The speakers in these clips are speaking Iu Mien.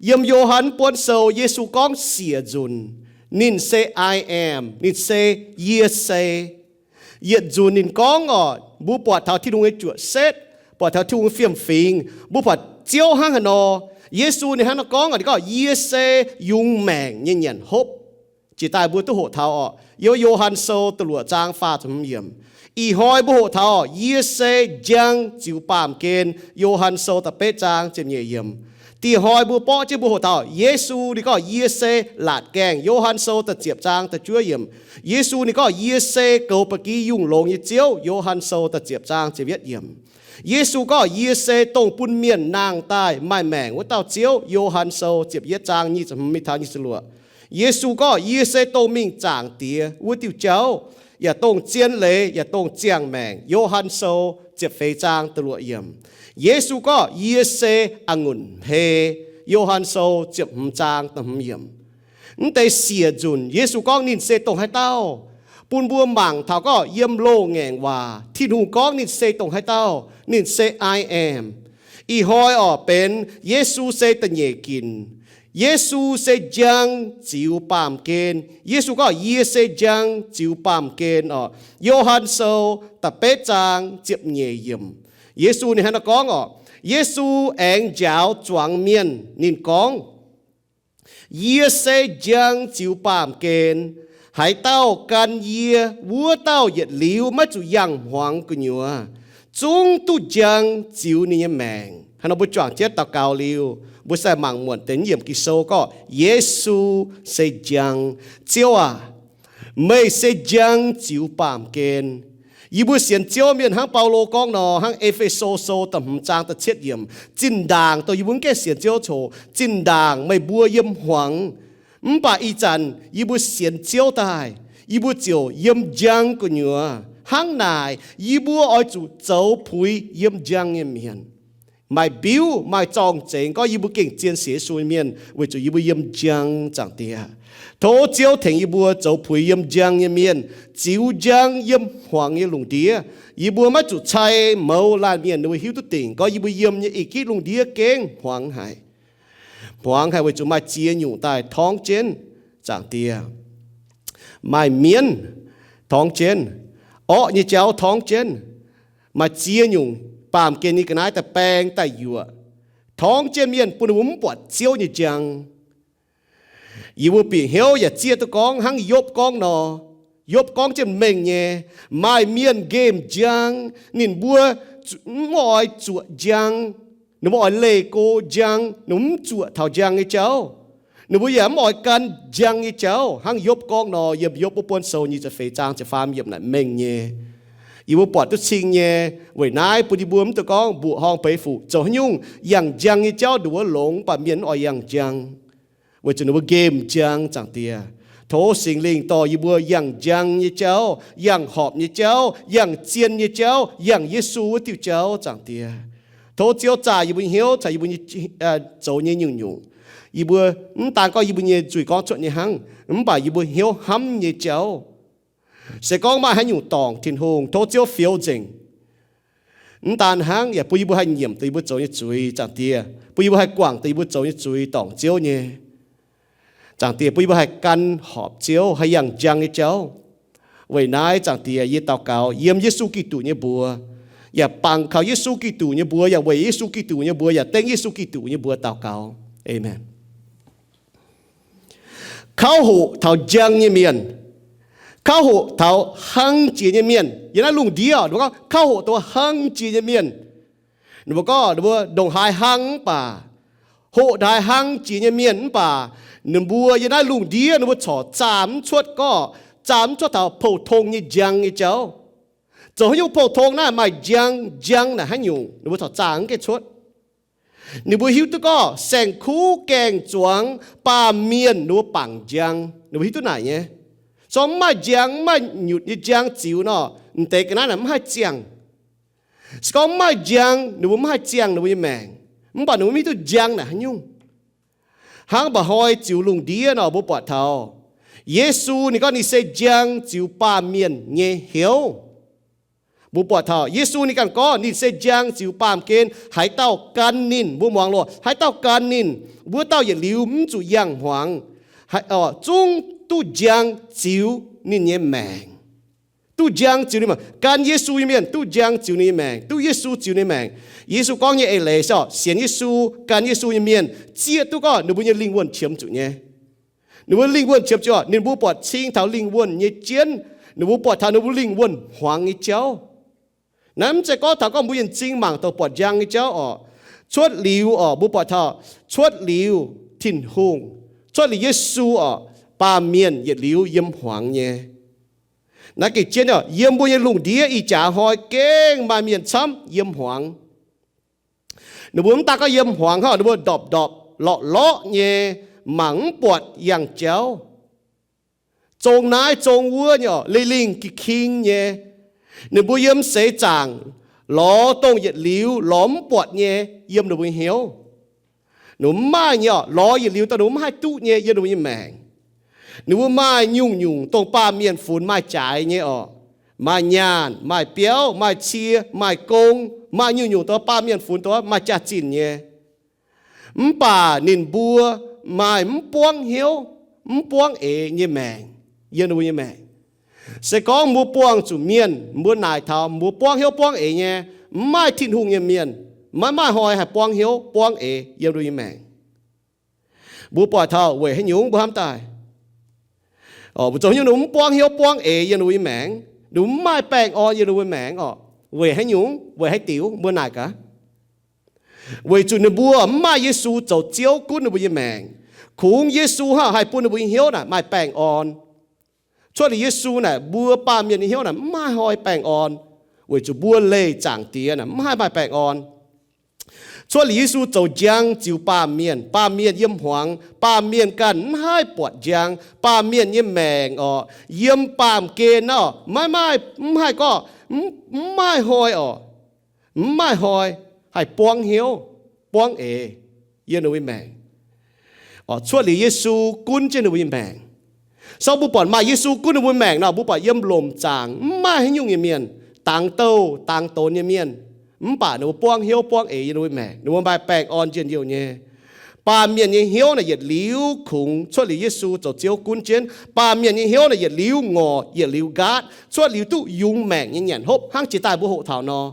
Yiem Yo^han buonv sou Yesu gorngv siec nzunc, ninh se I am, ninh se yie se. Yietc nzunc ninh gorngv oc, mbuo buatc taux Tin-Hungh nyei juoqc setv, buatc taux Tin-Hungh fiem-fingx, mbuo buatc Ziouv hnangv haaix nor. Yesu ninh hnangv nor gorngv oc, ninh gorngv, yie se yungz maengc nyei nyanc hopv. Jiex daaih mbuo duqv hoqc taux oc, yiem Yo^han sou da'luoqc zaang faah ziepc hmz yiemc. Ih hnoi mbuo hoqc taux, yie se njang ziux baamh gen, Yo^han sou da'betv zaang ziepc nyeic yiemc. Dih hnoi mbuo borqv jienv mbuo hoqc taux Yesu ninh gorngv, yie se laatc gaengh, Yo^han sou da'ziepc zaang da'juov yiemc. Yesu ninh gorngv, yie se goux ba'gi yungh longx nyei Ziouv, Yo^han sou da'ziepc zaang ziepc yietv yiemc. Yesu gorngv, yie se dongh bun mienh nangh daaih maaih maengc wuov dauh Ziouv, Yo^han sou ziepc yietv zaang nyic ziepc hmz mingh taux nyic ziepc luoqc. Yesu gorngv, yie se dongh mingh zaangc Diex wuov diuh jauv, yaac dongh zien leiz, yaac dongh ziangh maengc, Yo^han sou ziepc feix zaang da'luoqc yiemc. Yesu gorngv, yie se a'ngunc hmei, Yo^han sou ziepc hmz zaang da'hmz yiemc. Mv deix siec nzunc Yesu gorngv ninh se dongh haaix dauh, bun mbuo mangc taux gorngv yiem loz-ngaengc waac Tin-Hungh gorngv ninh se dongh haaix dauh, ninh se I am. Ih hnoi oc benx Yesu se da'nyeic ginc. Yesu se njang ziux baamh gen. Yesu gorngv, yie se njang ziux baamh gen oc. Yo^han sou da'betv zaang ziepc nyeic yiemc. Yesu ninh hnangv naaiv gorngv oc, Yesu aengx njaaux zuangx mienh, ninh gorngv, yie se njang ziux baamh gen. Haaix dauh gan yie, wuov dauh yietc liuz maiv zuqc yangh hmuangx gu'nyuoz, zungv duqv njang ziux ninh nyei maengc. Hnangv nor mbuo juangc jienv daux gaux liuz, mbuo sai mangc muonc deix yiemc Ging-Sou gorngv, Yesu se njang. Ziouv aac, meih se njang ziux baamh gen. Yie mbuo sienx Ziouv mienh hnangv Baulo gorngv nor, hnangv E^fe^so Sou da'hmz zaang da'cietv yiemc, zinh ndaangc dongh yie mbuo mv gaengh sienx Ziouv coc, zinh ndaangc meih mbuo yiem hmuangx. Mv baac ih zanc yie mbuo sienx Ziouv daaih, yie mbuo ziouc yiem njang gu'nyuoz. Hnangv naaic, yie mbuo oix zuqc zoux puix yiem njang nyei mienh. Maaih mbiuv, maaih zorng-zengx gorngv yie mbuo gengh zien sienx Yesu nyei mienh weic zuqc yie mbuo yiem njang, Zaangc Diex. Tov Ziouv tengx yie mbuo zoux puix yiem njang nyei mienh, ziux njang yiem hmuangx nyei lungh ndiev. Yie mbuo maiv zuqc cai mouz laanh mienh ninh mbuo hiuv duqv dingc gorngv yie mbuo yiem nyei ih gitv lungh ndiev gengh hmuangx haic. Hmuangx haic weic zuqc maaih ziex nyungc daaih torngv jienv, Zaangc Diex. Maaih mienv torngv jienv, orqv nyei jauv torngv jienv, maaih ziex nyungc baamh gen nyei ga'naaiv daaih baeng daaih yuoqc, torngv jienv mienh bun ninh mbuo mv buatc Ziouv nyei njang. Yie mbuo bieqc hnyouv yaac zieqv duqv gorngv hnangv Yopv gorngv nor, Yopv gorngv jienv mengh nyei, maaih mienh nqemh njang, ninh mbuo mv oix zuoqc njang, ninh mbuo oix leih go njang, ninh mbuo mv zuoqc taux njang nyei jauv. Ninh mbuo yaac mv oix gan njang nyei jauv, hnangv Yopv gorngv nor, yiem Yopv wuov buonv sou nyic ziepc feix zaang ziepc faam yiemc naaic mengh nyei. Yie mbuo buatc duqv cing nyei. Weic naaiv bun yie mbuo mv dungx gorngv mbuoqc horngh beiz fuqv, zoux haaix nyungc yangh njang nyei jauv ndongc wuov longx, mv baac mienh mv oix yangh njang weic zuqc ninh mbuo nqemh njang, Zaangc Diex. Tov Singx Lingh dorh yie mbuo yangh njang nyei jauv, yangh horpc nyei jauv, yangh zien nyei jauv, yangh Yesu wuov diuh jauv, Zaangc Diex. Tov Ziouv zaah yie mbuo nyei hnyouv caux yie mbuo zoux nyei nyungc-nyungc. Yie mbuo mv daan gorngv yie mbuo nyei nzuih gorngv cuotv nyei hnangv, mv baac yie mbuo hnyouv hnamv nyei jauv, se gorngv maaih haaix nyungc dorngc Tin-Hungh, tov Ziouv fioux nzengc. Mv daan hnangv, yaac bun yie mbuo haih nyiemc deix yie mbuo zoux nyei zuiz, Zaangc Diex. Bun yie mbuo haih guangc deix yie mbuo zoux nyei zuiz dorngc Ziouv nyei, Zaangc Diex. Bun yie mbuo haih gan horpc Ziouv, haih yangh njang nyei jauv. Weic naaiv, Zaangc Diex, yie daux gaux yiem Yesu Giduc nyei mbuox, yaac bangc kaux Yesu Giduc nyei mbuox, yaac weic Yesu Giduc nyei mbuox, yaac dengv Yesu Giduc nyei mbuox daux gaux. Aamen. Kauv hoqc taux njang nyei mienh, kauv hoqc taux hlang jiex nyei mienh. Yiem naaiv lungh ndiev oc, ninh mbuo gorngv kauv hoqc taux hlang jiex nyei mienh. Ninh mbuo gorngv ninh mbuo ndongc haaix hlang mv baac, hoqc haaix hlang jiex nyei mienh mv baac, ninh mbuo yiem naaiv lungh ndiev ninh mbuo corc zaah mv cuotv gorngv, zaah mv cuotv taux pou-tong nyei njang nyei jauv. Zoux haaix nyungc pou-tong naaiv maaih njang, njang naaic haaix nyungc ninh mbuo corc zaah mv gaengh cuotv. Ninh mbuo hiuv duqv gorngv saeng-kuv gaeng-zuangx baamh mienh ninh mbuo bangc njang. Ninh mbuo hiuv duqv naaic nyei. Se gorngv mv maaih njang, mv maaih nyutc nyei njang ziux nor, m'deix ga'naaiv naaic mv haih ziangh. Se gorngv mv maaih njang, ninh mbuo mv haih ziangh ninh mbuo nyei maengc. Mv baac ninh mbuo mv hiuv duqv njang naaic haaix nyungc. Hnangv mba'hnoi ziux lungh ndiev nor, mbuo buatc taux Yesu ninh gorngv ninh se njang ziux baamh mienh nyei hnyouv. Mbuo buatc taux Yesu ninh ganh gorngv ninh se njang ziux baamh gen. Haaix dauh gan ninh, mbuo muangx loh, haaix dauh gan ninh, wuov dauh yietc liuz mv zuqc yangh hmuangx, zungv duqv njang ziux ninh nyei maengc. Duqv njang ziux ninh maengc. Gan Yesu nyei mienh duqv njang ziux ninh nyei maengc, duqv Yesu ziux ninh maengc. Yesu gorngv nyei eix leiz se, sienx Yesu, gan Yesu nyei mienh zieqv duqv gorngv ninh mbuo nyei lingh wuonh qiemx zuqc nyei. Ninh mbuo lingh wuonh qiemx zuqc, ninh mbuo buatc cing taux lingh wuonh nyei jienv. Ninh mbuo buatc taux ninh mbuo lingh wuonh hmuangx nyei jauv. Naaiv mv zeiz gorngv taux gorngv mbuo yienh zing mangc dongh buatc njang nyei jauv orqc. Cuotv liuz orqc, mbuo buatc taux cuotv liuz Tin-Hungh, cuotv liuz Yesu orqc, baamh mienh yietc liuz yiem hmuangx nyei. Naaiv gengh jienv orqc, yiem mbuo nyei lungh ndiev ih jaax hnoi gengh maaih mienh camv yiem hmuangx. Ninh mbuo mv daaih gorngv yiem hmuangx hnangv, ninh mbuo ndorpc-ndorpc lorqc-lorqc nyei, mangc mv buatc yangh jauv, zong naaiv zong wuov nyei orqc, lingh-lingh ging-king nyei. Ninh mbuo yiem seix zaangc lorz dongh yietc liuz lorz mv buatc nyei yiem ninh mbuo nyei hnyouv. Ninh mbuo mv maaih nyei orqc, lorz yietc liuz dongh ninh mbuo mv haih duqv nyei yiem ninh mbuo nyei maengc. Ninh mbuo maaih nyungc-nyungc dongh baamh mienh funx maaih jaaix nyei orqc. Maaih nyaanh, maaih biauv, maaih cie, maaih gong, maaih nyungc-nyungc dongh baamh mienh funx dongh maaih jaax-zinh nyei. Mv baac ninh mbuo maaih mv buangv hnyouv, mv buangv eix nyei maengc yiem ninh mbuo nyei maengc. Se gorngv mbuo buangh zuqc mienh, mbuo naaic taux mbuo buangv hnyouv buangv eix nyei, mv maaih Tin-Hungh nyei mienh maiv maaih hnoi haih buangv hnyouv buangv eix yiem ninh mbuo nyei maengc. Mbuo buatc taux weic haaix nyungc mbuo hnamv daaih? Mbuo zoux haaix nyungc ninh mbuo mv buangv hnyouv buangv eix yiem ninh mbuo nyei maengc, ninh mbuo mv maaih baengh orn yiem ninh mbuo maengc orqc? Weic haaix nyungc, weic haaix diuc mbuo naaic gaax? Weic zuqc ninh mbuo mv maaih Yesu zoux Ziouv gunv ninh mbuo nyei maengc. Kungx Yesu hnangv haih bun ninh mbuo nyei hnyouv naaic maaih baengh orn. Cuotv liuz Yesu naaic mbuo baamh mienh nyei hnyouv naaic mv maaih hnoi baengh orn, weic zuqc mbuo leih Zaangc Diex naaic mv haih maaih baengh orn. Cuotv liuz Yesu zoux njang ziux baamh mienh, baamh mienh yiem hmuangx, baamh mienh ganh mv haih buatc njang. Baamh mienh nyei maengc orqc, yiem baamh gen naaiv orqc, maiv maaih, mv haih gorngv, mv maaih hnoi orqc, mv maaih hnoi haih buangv hnyouv buangv eix yiem ninh mbuo nyei maengc. Cuotv liuz Yesu gunv jienv ninh mbuo nyei maengc. So mbuo buatc maaih Yesu gunv ninh mbuo maengc nor, mbuo buatc yiem lomc zaangc mv maaih haaix nyungc nyei mienh, dangx douh dangx donx nyei mienh, mv baac ninh mbuo buangv hnyouv buangv eix yiem ninh mbuo maengc, ninh mbuo maaih baengh orn njien-youh nyei. Baamh mienh nyei hnyouv naaic yietc liuz kungx cuotv liuz Yesu zoux Ziouv gunv jienv. Baamh mienh nyei hnyouv naaic yietc liuz ngorc yietc liuz nqaatv, cuotv liuz duqv yungz maengc nyei nyanc hopv hnangv jiex daaih mbuo hoqc taux nor.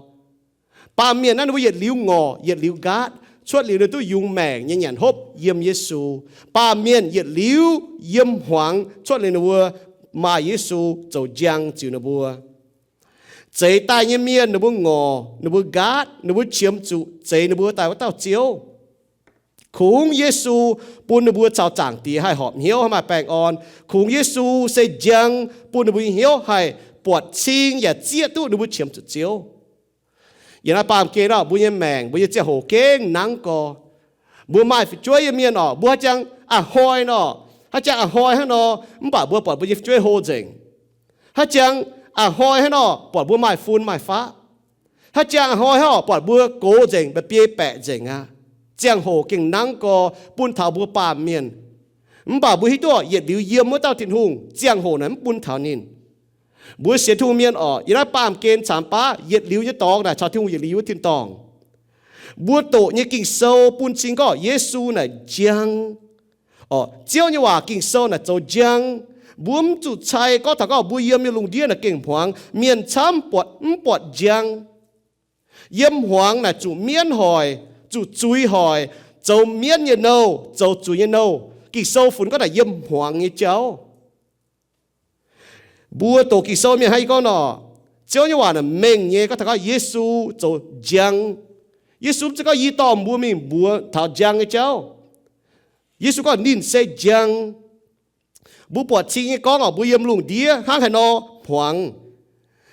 Baamh mienh naaiv ninh mbuo yietc liuz ngorc yietc liuz nqaatv, cuotv liuz ninh duqv yungz maengc nyei nyanc hopv yiem Yesu. Baamh mienh yietc liuz yiem hmuangx, cuotv liuz ninh mbuo maaih Yesu zoux njang ziux ninh mbuo. Zeix daaih nyei mienh ninh mbuo ngorc, ninh mbuo nqaatv, ninh mbuo qiemx zuqc zeix ninh mbuo daaih wuov dauh Ziouv. Kungx Yesu bun ninh mbuo caux Zaangc Diex haih horpc hnyouv, haih maaih baengh orn. Kungx Yesu se njang bun ninh mbuo nyei hnyouv haih buatc cing yaac zieqv duqv ninh mbuo qiemx zuqc Ziouv. Yiem naaiv baamh gen nor, mbuo nyei maengc, mbuo nyei ziangh hoc gengh nangv gorx. Mbuo maaih fu'jueiv nyei mienh orqc, mbuo haaix jangx a'hnoi nor, haaix jangx a'hnoi hnangv nor, mv baac mbuo buatc mbuo nyei fu'jueiv hlo nzengc. Haaix jangx a'hnoi hnangv nor, buatc mbuo maaih fun maaih faqv. Haaix jangx a'hnoi hnangv nor, buatc mbuo gox nzengc, mba'biei baeqc nzengc aqv. Ziangh hoc gengh nangv gorx bun taux mbuo baamh mienh. Mv baac mbuo hiuv duqv yietc liuz yiem wuov dauh Tin-Hungh, ziangh hoc naaic mv bun taux ninh. Mbuo sienx Tin-Hungh mienh orqc, yiem naaiv baamh gen caamx baav yietc liuz nyei dorngx naaic caux Tin-Hungh yietc liuz wuov tin-dorngh. Mbuo doqc nyei Ging-Sou bun cing gorngv Yesu naaic njang. Orqc, Ziouv nyei waac Ging-Sou naaic zoux njang. Mbuo mv zuqc cai gorngv taux gorngv mbuo yiem nyei lungh ndiev naaic gengh hmuangx, mienh camv buatc mv buatc njang. Yiem hmuangx naaic zuqc mienv hoic, zuqc zuiz hoic, zoux mienv nyei nouh, zoux zuiz nyei nouh. Ging-Sou funx gorngv naaic yiem hmuangx nyei jauv. Mbuo doqc Ging-Sou mienh hnangv naaiv gorngv nor, Ziouv nyei waac naaic mengh nyei gorngv taux gorngv Yesu zoux njang. Yesu mv zeiz gorngv yie dorh mbuo mingh mbuox taux njang nyei jauv. Yesu gorngv ninh se njang. Mbuo buatc cing nyei gorngv orqc, mbuo yiem lungh ndiev hnangv haaix nor hmuangx.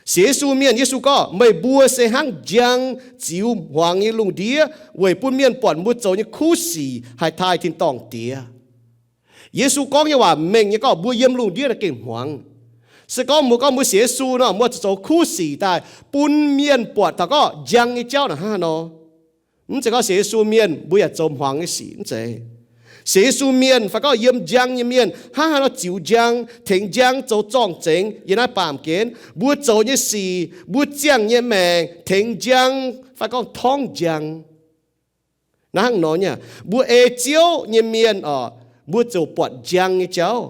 Sienx Yesu mienh, Yesu gorngv meih mbuo se hnangv njang ziux hmuangx nyei lungh ndiev weic bun mienh buatc mbuo zoux nyei kuv sic haih taaih tin-dorngh Diex. Yesu gorngv nyei waac mengh nyei gorngv mbuo yiem lungh ndiev naaic gengh hmuangx. Se gorngv mbuo gorngv mbuo sienx Yesu nor, mbuo zuqc zoux kuv sic daaih bun mienh buatc taux gorngv njang nyei jauv naaic hnangv haaix nor. Mv zeiz gorngv sienx Yesu mienh mbuo yaac zoux hmuangx nyei sic, mv zeiz. Sienx Yesu mienh fai gorngv yiem njang nyei mienh hnangv haaix nor ziux njang, tengx njang zoux zorng-zengx yiem naaiv baamh gen. Mbuo zoux nyei sic, mbuo ziangh nyei maengc tengx njang fai gorngv torngv njang. Naaiv hnangv nor nyei, mbuo ei Ziouv nyei mienh oc, mbuo ziouc buatc njang nyei jauv.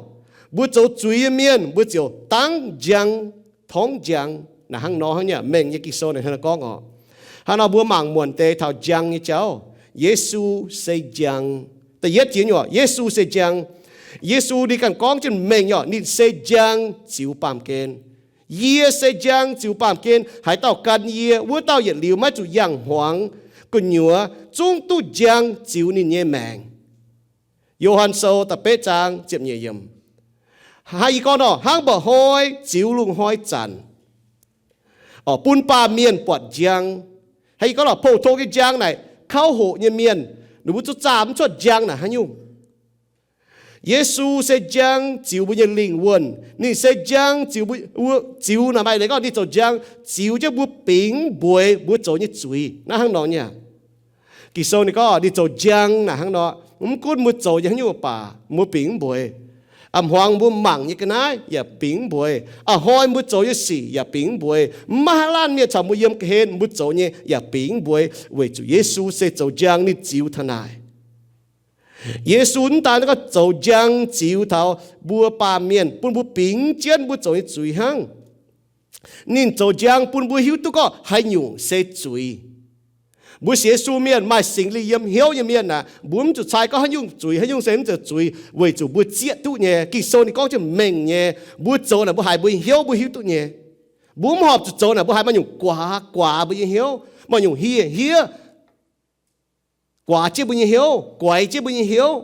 Mbuo zoux zuiz nyei mienh, mbuo ziouc dangv njang, torngv njang. Naaiv hnangv nor hnangv nyei, mengh nyei Ging-Sou naaiv hnangv nor gorngv oc. Hnangv nor mbuo mangc muonc deix taux njang nyei jauv. Yesu se njang. Da'yietv jiex nyei oc, Yesu se njang. Yesu ninh ganh gorngv jienv mengh nyei oc, ninh se njang ziux baamh gen. Yie se njang ziux baamh gen. Haaix dauh gan yie, wuov dauh yietc liuz maiv zuqc yangh hmuangx. Gu'nyuoz zungv duqv njang ziux ninh nyei maengc. Yo^han Sou da'betv zaang ziepc nyeic yiemc. Hnangv yie gorngv nor, hnangv mba'hnoi hnoi ziux lungh hnoi zanc, bun baamh mienh buatc njang. Hnangv yie gorngv nor, pou-tong nyei njang naaic, kauv hoqc nyei mienh, ninh mbuo zuqc zaah mv cuotv njang naaic haaix nyungc. Yesu se njang ziux mbuo nyei lingh wuonh. Ninh se njang ziux, ziux naaic maaih leiz gorngv ninh zoux njang ziux jienv mbuo bingx mbueiz mbuo zoux nyei zuiz. Naaiv hnangv nor nyei. Ging-Sou ninh gorngv ninh zoux njang naaic hnangv nor, mv gunv mbuo zoux nyei haaix nyungc baac mbuo bingx mbueiz. A'hmuangx mbuo mangc nyei ga'naaiv yaac bingx mbueiz. A'hnoi mbuo zoux nyei sic yaac bingx mbueiz. Mv maaih haaix laanh mienh caux mbuo yiem ga'hlen, mbuo zoux nyei yaac bingx mbueiz, weic zuqc Yesu se zoux njang, ninh ziux taux naaic. Yesu mv daan gorngv zoux njang ziux taux mbuo baamh mienh, bun mbuo bingx jienv mbuo zoux nyei zuiz hnangv. Ninh zoux njang bun mbuo hiuv duqv gorngv haaix nyungc se zuiz. Mbuo sienx Yesu mienh, maaih Singx Lingh yiem hnyouv nyei mienh aah, mbuo mv zuqc cai gorngv haaix nyungc zuiz, haaix nyungc se mv zeiz zuiz, weic zuqc mbuo zieqv duqv nyei. Ging-Sou ninh gorngv jienv mengh nyei, mbuo zoux naaic mbuo haiz mbuo nyei hnyouv mbuo hiuv duqv nyei. Mbuo mv horpc zuqc zoux naaic mbuo haiz maaih nyungc guaax guaax mbuo nyei hnyouv, maaih nyungc hieh hiev guaax jienv mbuo nyei hnyouv, guaix jienv mbuo nyei hnyouv.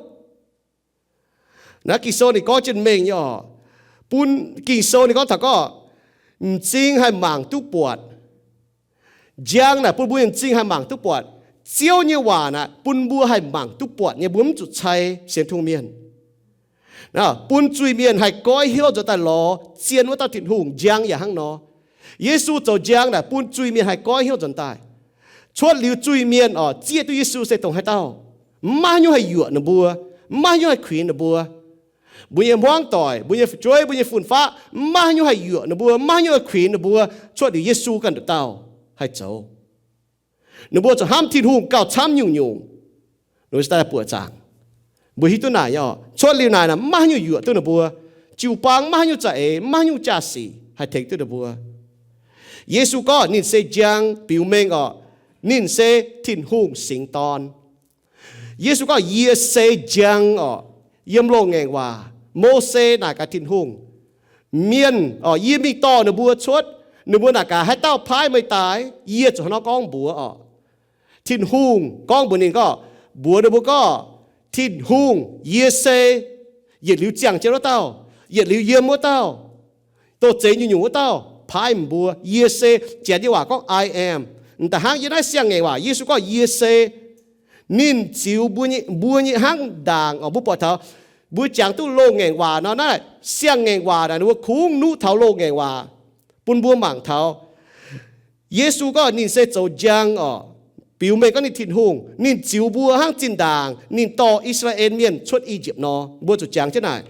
Naaiv Ging-Sou ninh gorngv jienv mengh nyei oc. Bun Ging-Sou ninh gorngv taux gorngv m'zing haih mangc duqv buatc. Njang naaic bun mbuo m'zing haih mangc duqv buatc. Ziouv nyei waac naaic bun mbuo haih mangc duqv buatc nyei, mbuo mv zuqc cai sienx tungh mienh. Bun zuiz-mienh haih goiv hnyouv nzuonx daaih lorz zien wuov dauh Tin-Hungh. Njang yaac hnangv nor. Yesu zoux njang naaic bun zuiz-mienh haih goiv hnyouv nzuonx daaih. Cuotv liuz zuiz-mienh oc, zieqv duqv Yesu se dongh haaix dauh. Mv maaih haaix nyungc haih yuoqc ninh mbuo, mv maaih haaix nyungc haih kuinx ninh mbuo. Mbuo nyei hmuangv doic, mbuo nyei fu'jueiv, mbuo nyei fun-faqv, mv maaih haaix nyungc haih yuoqc ninh mbuo, mv maaih haaix nyungc haih kuinx ninh mbuo. Cuotv liuz Yesu ganh nduqc dauh haih zoux. Ninh mbuo zuqc hnamv Tin-Hungh gauh camv nyungc-nyungc. Buoqc zaangc, mbuo hiuv duqv naaic nyei oc. Cuotv liuz naaic, mv maaih haaix nyungc yuoqc duqv ninh mbuo. Jiu-baang mv maaih haaix nyungc za'eix, mv maaih haaix nyungc jaa-sic haih tengx duqv ninh mbuo. Yesu gorngv ninh se njang, biux mengh oc, ninh se Tin-Hungh singx dorn. Yesu gorngv, yie se njang oc. Yiem loz-ngaengc waac, Mose naaic gaax Tin-Hungh, mienh oc, yie mingh dorh ninh mbuo cuotv, ninh mbuo naaic gaax, haaix dauh paaiv meih daaih? Yie zuqc hnangv nor gorngv mbuox oc. Tin-Hungh gorngv mbuox ninh gorngv, mbuox ninh mbuo gorngv, Tin-Hungh, yie se yietc liuz ziangh jienv wuov dauh, yietc liuz yiem wuov dauh, doh zeiz nyungc-nyungc wuov dauh paaiv meih mbuo. Yie se, Janx nyei waac gorngv I am. M'daaih hnangv yiem naaiv siang-ngaengc waac Yesu gorngv yie se. Ninh ziux mbuo nyei, mbuo nyei hnangv ndaangc oc. Mbuo buatc taux, mbuo jangx duqv loz-ngaengc waac nor, naaiv siang-ngaengc waac naaic ninh mbuo kungx nuqv taux loz-ngaengc waac bun mbuo mangc taux. Yesu gorngv ninh se zoux njang oc, biux mengh gorngv ninh Tin-Hungh, ninh ziux mbuo hnangv zinh ndaangc ninh dorh I^saa^laa^en Mienh cuotv I^yipv nor. Mbuo zuqc jangx jienv naaic.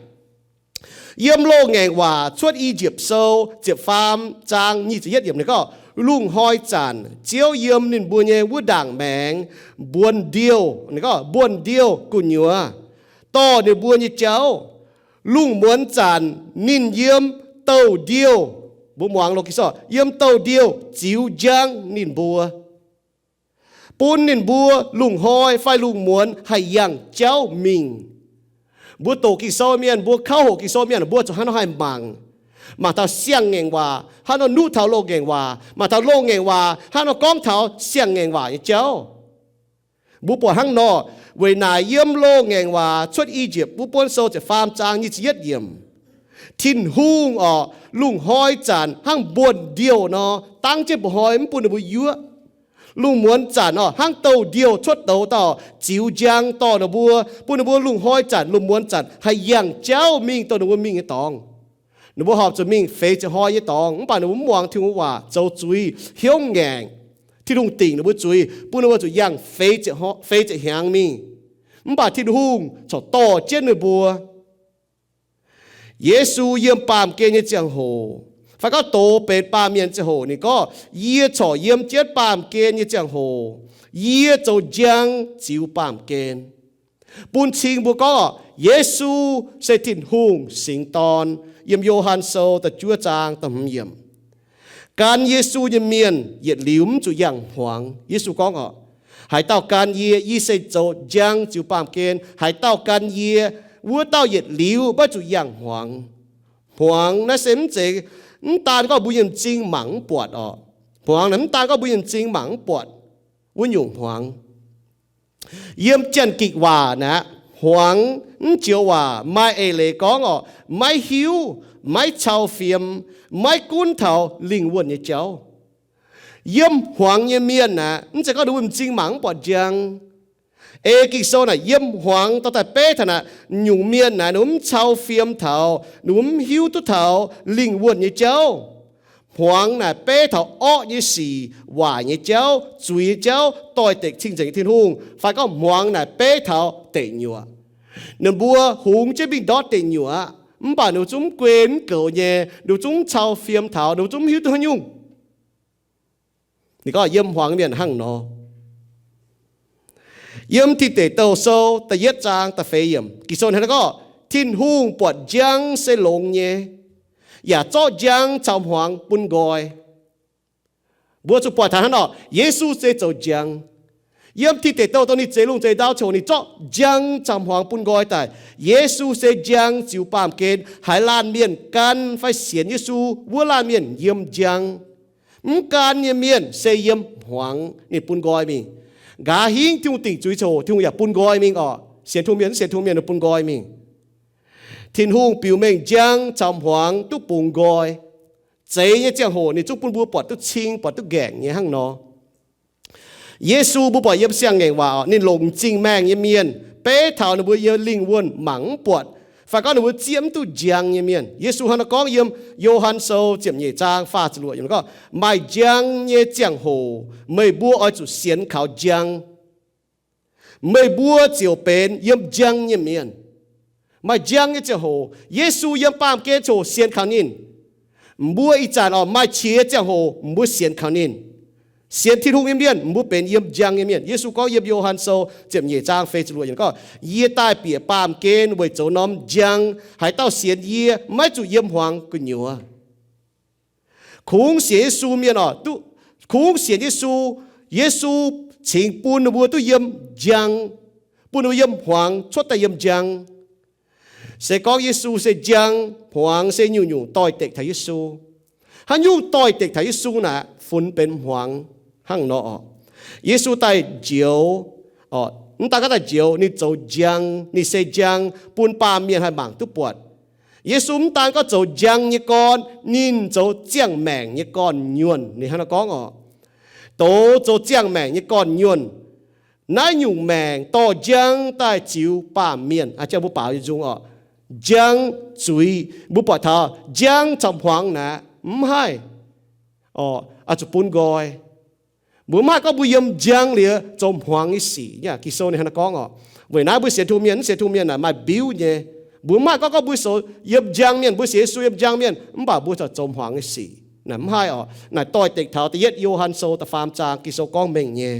Yiem Loz-Ngaengc Waac Cuotv I^yipv Sou ziepc faam zaang nyic ziepc yietv yiemc ninh gorngv, lungh hnoi zanc Ziouv yiem ninh mbuo nyei wuov ndaangc maengx mbuonx ndiouh, ninh gorngv mbuonx ndiouh gu'nyuoz. Dorh ninh mbuo nyei jauv. Lungh muonz zanc ninh yiem douh ndiouh, mbuo muangx loz-ging sou, yiem douh ndiouh ziux njang ninh mbuo. Bun ninh mbuo lungh hnoi fai lungh muonz haih yangh jauv mingh. Mbuo doqc Ging-Sou mienh, mbuo kauv hoqc Ging-Sou mienh, mbuo zuqc hnangv nor haih mangc. Mangc taux siang-ngaengc waac hnangv nor nuqv taux loz-ngaengc waac, mangc taux loz-ngaengc waac hnangv nor gorngv taux siang-ngaengc waac nyei jauv. Mbuo buatc hnangv nor, weic naaic yiem Loz-Ngaengc Waac Cuotv I^yipv wuov buonv sou ziepc faam zaang nyic ziepc yietv yiemc, Tin-Hungh oc, lungh hnoi zanc hnangv mbuonx ndiouh nor, dangv jienv mba'hnoi mv bun ninh mbuo yuoqv. Lungh muonz zanc oc, hnangv douh ndiouh cuotv douz dauh ziux njang dorh ninh mbuo, bun ninh mbuo lungh hnoi zanc, lungh muonz zanc haih yangh jauv mingh douh ninh mbuo mingh nyei dorngx. Ninh mbuo horpc zuqc mingh feix ziepc hnoi nyei dorngx, mv baac ninh mbuo mv muangx Tin-Hungh waac, zoux zuiz, hnyouv ngaengc. Tin-Hungh dingc ninh mbuo zuiz, bun ninh mbuo zuqc yangh feix ziepc hnyangx mingh. Mv baac Tin-Hungh corc dorh jienv ninh mbuo. Yesu yiem baamh gen nyei ziangh hoc, fai gorngv doz benx baamh mienh ziangh hoc, ninh gorngv, Yie corc yiem jienv baamh gen nyei ziangh hoc, yie zoux njang ziux baamh gen. Bun cing mbuo gorngv orqc, Yesu se Tin-Hungh Singx Dorn, yiem Yo^han Sou da'juov zaang da'hmz yiemc. Gan Yesu nyei mienh yietc liuz mv zuqc yangh hmuangx. Yesu gorngv orqc, Haaix dauh gan yie, yie se zoux njang ziux baamh gen. Haaix dauh gan yie, wuov dauh yietc liuz maiv zuqc yangh hmuangx. Hmuangx naaiv se mv zeiz, mv daan gorngv mbuo nyei m'zing mangc mv buatc orqc. Hmuangx naaic mv daan gorngv mbuo nyei m'zing mangc mv buatc wuov nyungc hmuangx. Yiem Janx-Gikc waac naaic, hmuangx mv joux waac maaih eix leiz gorngv orqc, maiv hiuv, maiv cau fiem, maiv gunv taux lingh wuonh nyei jauv. Yiem hmuangx nyei mienh naaic, mv zeiz gorngv ninh mbuo m'zing mangc mv buatc njang. Ei Ging-Sou naaic yiem hmuangx dorh daaih beiv taux naaic, nyungc mienh naaic ninh mv cau fiem taux, ninh mv hiuv duqv taux lingh wuonh nyei jauv. Hmuangx naaic beiv taux orqv nyei sic, waaic nyei jauv, zuiz nyei jauv, doix-dekc cing-nzengc Tin-Hungh, fai gorngv hmuangx naaic beiv taux deic nyuoqc. Ninh mbuo hungx jienv mingh ndortv deic nyuoqc aqv, mv baac ninh mbuo zungv mv guen mv goux nyei, ninh mbuo zungv mv cau fiem taux, ninh mbuo zungv mv hiuv duqv haaix nyungc. Ninh gorngv yiem hmuangx mienh hnangv nor. Yiem Tin Deic Douh Sou da'yietv zaang da'feix yiemc, Ging-Sou hnangv naaiv gorngv, Tin-Hungh buatc njang se longx nyei, yaac zorqv njang caux hmuangx bun nqoi. Mbuo zuqc buatc taux hnangv nor, Yesu se zoux njang. Yiem Tin Deic Douh dongh ninh zeix lungh zeix ndau ziangh hoc ninh zorqv njang caux hmuangx bun nqoi daaih. Yesu se njang ziux baamh gen. Haaix laanh mienh gan fai sienx Yesu, wuov laanh mienh yiem njang. Mv gan nyei mienh se yiem hmuangx ninh bun nqoi mingh. Nqa'haav hingv Tin-Hungh dingc zuiz ziangh hoc Tin-Hungh yaac bun nqoi mingh orqc. Sienx Tin-Hungh mienh, mv sienx Tin-Hungh mienh ninh bun nqoi mingh. Tin-Hungh biux mengh njang caux hmuangx duqv bungx nqoi. Zeix nyei ziangh hoc ninh zungv bun mbuo buatc duqv cing, buatc duqv ngaengc nyei hnangv nor. Yesu mbuo buatc yiem Siang-Ngaengc Waac orqc, ninh longc m'zing maengh nyei mienh, beiv taux ninh mbuo yiem lingh wuonh mangc mv buatc, fai gorngv ninh mbuo zieqv mv duqv njang nyei mienh. Yesu hnangv naaiv gorngv yiem Yo^han Sou ziepc nyeic zaang faah ziepc luoqc yiemc gorngv, Maaih njang nyei ziangh hoc meih mbuo oix zuqc sienx kaux njang. Meih mbuo ziouc benx yiem njang nyei mienh. Maaih njang nyei ziangh hoc, Yesu yiem baamh gen ziouc sienx kaux ninh. Mbuo ih zanc orqc, maaih qiex ziangh hoc mbuo sienx kaux ninh. Sienx Tin-Hungh nyei mienh, mbuo benx yiem njang nyei mienh. Yesu gorngv yiem Yo^han Sou ziepc nyeic zaang feix ziepc luoqc yiemc gorngv, Yie daaih bieqc baamh gen weic zoux norm njang. Haaix dauh sienx yie maiv zuqc yiem hmuangx gu'nyuoz. Kungx sienx Yesu mienh orqc, duqv, kungx sienx Yesu, Yesu cingx bun ninh mbuo duqv yiem njang, bun ninh mbuo yiem hmuangx cuotv daaih yiem njang. Se gorngv Yesu se njang, hmuangx se nyungc-nyungc doix-dekc taux Yesu. Haaix nyungc doix-dekc taux Yesu naaic funx benx hmuangx hnangv nor orqc. Yesu daaih njoux, mv daan gorngv daaih njoux, ninh zoux njang, ninh se njang bun baamh mienh haih mangc duqv buatc. Yesu mv daan gorngv zoux njang nyei gorn, ninh zoux ziangh maengc nyei gorn-nyuonh. Ninh hnangv naaiv gorngv orqc, doz zoux ziangh maengc nyei gorn-nyuonh. Naaiv nyungc maengc dorh njang daaih ziux baamh mienh. Aa, mbuo baaux nyei nzung orqc, njang zuiz, mbuo buatc taux njang caux hmuangx naaic mv haih, orqc, zuqc bun nqoi. Mbuo mv haih gorngv mbuo yiem njang liuz zoux hmuangx nyei sic. Ging-Sou ninh hnangv naaiv gorngv orqc. Weic naaiv mbuo sienx Tin-Hungh mienh, mv sienx Tin-Hungh mienh naaic maaih mbiuv nyei. Mbuo mv haih gorngv, gorngv mbuo zoux yiem njang mienh, mbuo sienx Yesu yiem njang mienh, mv baac mbuo zoux hmuangx nyei sic. Naaic mv haih orqc. Naaic doix-dekc taux da'yietv Yo^han Sou da'faam zaang Ging-Sou gorngv mengh nyei.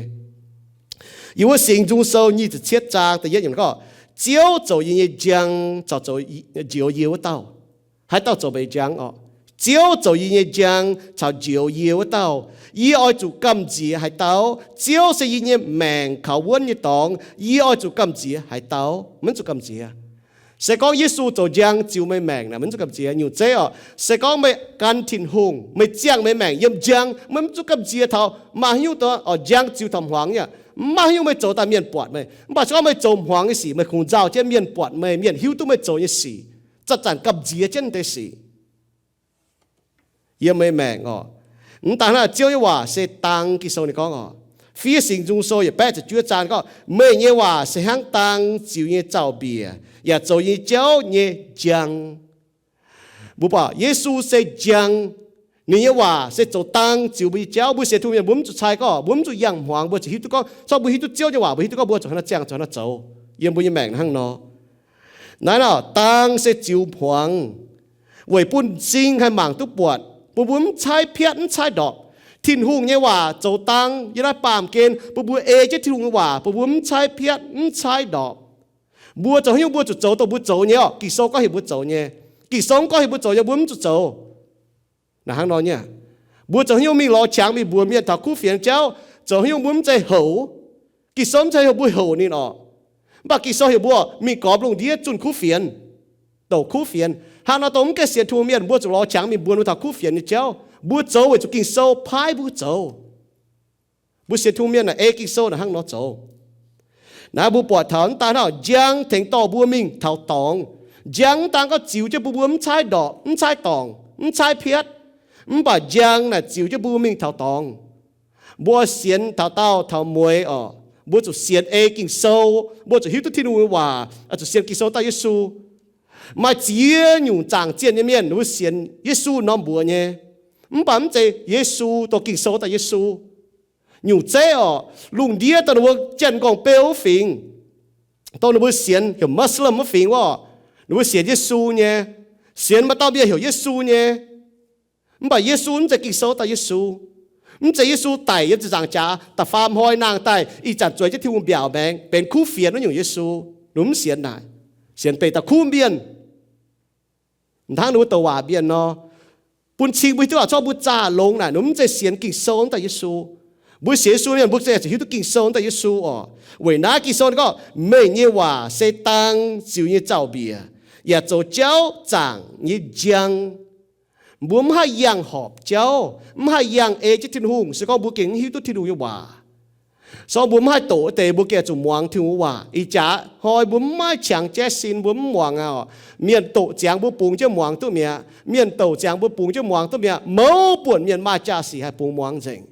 Yiem wuov Singx Nzung Sou nyic ziepc cietv zaang da'yietv yiemc gorngv, Ziouv zoux yie nyei njang caux zoux, njoux yie wuov dauh. Haaix dauh zoux meih njang orqc? Ziouv zoux yie nyei njang caux njoux yie wuov dauh. Yie oix zuqc gamh nziex haaix dauh? Ziouv se yie nyei maengc kaux wuonv nyei dorngx. Yie oix zuqc gamh nziex haaix dauh? Maiv zuqc gamh nziex. Se gorngv Yesu zoux njang ziux meih maengc naaic, maiv zuqc gamh nziex. Nyungc zeiv orqc, se gorngv meih gan Tin-Hungh, meih ziangh meih maengc yiem njang, meih maiv zuqc gamh nziex taux maaih haaix nyungc dongh orqc njang ziux taux hmuangx nyei. Mv maaih haaix nyungc meih zoux daaih mienh buatc meih. Mv baac se gorngv meih zoux hmuangx nyei sic, meih kungx nzauh jienv mienh buatc meih, mienh hiuv duqv meih zoux nyei sic, zanc-zanc gamh nziex jienv deix sic yiem meih maengc orqc. Mv daan hnangv, Ziouv nyei waac se dang. Ging-Sou ninh gorngv orqc, fiev Singx Nzung Sou yietc baeqv ziepc juov zaang gorngv, Meih nyei waac se hnangv dang ziux nyei zaux-mbiec, yaac zoux nyei jauv nyei njang. Mbuo buatc Yesu se njang. Ninh nyei waac se zoux dang ziux mbuo nyei jauv. Mbuo sienx Tin-Hungh mienh mbuo mv zuqc cai gorngv, mbuo mv zuqc yangh hmuangx, mbuo zuqc hiuv duqv gorngv, se gorngv mbuo hiuv duqv Ziouv nyei waac, mbuo hiuv duqv gorngv mbuo zuqc hnangv naaiv ziangh, zuqc hnangv naaiv zoux. Yiem mbuo nyei maengc hnangv nor. Naaiv nor, dang se ziux hmuangx, weic bun m'zing haih mangc duqv buatc, bun mbuo mv caaiv piatv, mv caaiv ndorpc. Tin-Hungh nyei waac zoux dang yiem naaiv baamh gen, bun mbuo ei jienv Tin-Hungh nyei waac, bun mbuo mv caaiv piatv, mv caaiv ndorpc. Mbuo zoux haaix nyungc mbuo zuqc zoux dongh mbuo zoux nyei orqc? Ging-Sou gorngv heuc mbuo zoux nyei. Ging-Sou mv gorngv heuc mbuo zoux nyei, mbuo mv zuqc zoux. Naaiv hnangv nor nyei. Mbuo zoux haaix nyungc mingh lorz qangx mingh mbuox mienh taux kuv fienx jauv, zoux haaix nyungc mbuo mv zeiz houc. Ging-Sou mv zeiz heuc mbuo houc ninh orqc. Mv baac Ging-Sou heuc mbuo mingh gormx lungh ndiev zunh kuv fienx, douc kuv fienx. Hnangv nor dongh mv gaengh sienx Tin-Hungh mienh, mbuo zuqc lorz qangx mingh mbuox mbuo taux kuv fienx nyei jauv. Mbuo zoux weic zuqc Ging-Sou paaiv mbuo zoux. Mbuo sienx Tin-Hungh mienh naaic ei Ging-Sou naaic hnangv nor zoux. Naaiv mbuo buatc taux mv daan hnangv njang tengx dorh mbuo mingh taux dorngx. Njang mv daan gorngv ziux jienv mbuo, mbuo mv caaiv ndorpc, mv caaiv dorngc, mv caaiv piatv. Mv baac njang naaic ziux jienv mbuo mingh taux dorngx. Mbuo sienx taux daauh taux mueiz orqc, mbuo zuqc sienx ei Ging-Sou, mbuo zuqc hiuv duqv Tin-Hungh nyei waac, zuqc sienx Ging-Sou daaih Yesu. Maaih ziex nyungc zaangc zienh nyei mienh, ninh mbuo sienx Yesu norm mbuox nyei, mv baac mv zeiz Yesu dongh Ging-Sou daaih Yesu. Nyungc zeiv orqc, lungh ndiev dongh ninh mbuo Janx-Nqorngv-Beu wuov fingx, dongh ninh mbuo sienx heuc Muslim wuov fingx wuov, ninh mbuo sienx Yesu nyei, sienx maaih dauh mienh heuc Yesu nyei. Mv baac Yesu mv zeiz Ging-Sou daaih Yesu. Mv zeiz Yesu daic yiem ziepc nzaangc jaax da'faam hnoi nangh daaih ih zanc zueiz jienv Tin-Hungh mbiaauc maengx benx kuv fienx wuov nyungc Yesu. Ninh mv sienx naaic. Sienx deix da'kuv mienh, hnangv ninh mbuo douc waac mienh nor, bun cing mbuo hiuv duqv aac, corc mbuo zaah longx naaic, ninh mv zeiz sienx Ging-Sou daaih Yesu. Mbuo sienx Yesu mienh, mbuo zeiz zuqc hiuv duqv Ging-Sou daaih Yesu orqc. Weic naaiv Ging-Sou gorngv, meih nyei waac se dang, ziux nyei zaux-mbiec, yaac zoux jauv zaangc nyei njang. Mbuo mv haih yangh horpc jauv, mv haih yangh ei jienv Tin-Hungh se gorngv mbuo gengh mv hiuv duqv Tin-Hungh nyei waac. Sorng mbuo mv haih doqc wuov deix, mbuo gengh zuqc muangx Tin-Hungh waac. Ih jaax hnoi mbuo mv maaih qangx jaiv sin, mbuo mv muangx aqv. Mienh doqc ziangx mbuo bungx jienv muangx duqv mi'aqv. Mienh douc ziangx mbuo bungx jienv muangx duqv mi'aqv. Mouz buonc mienh maaih jaa-sic haih bungx muangx nzengc.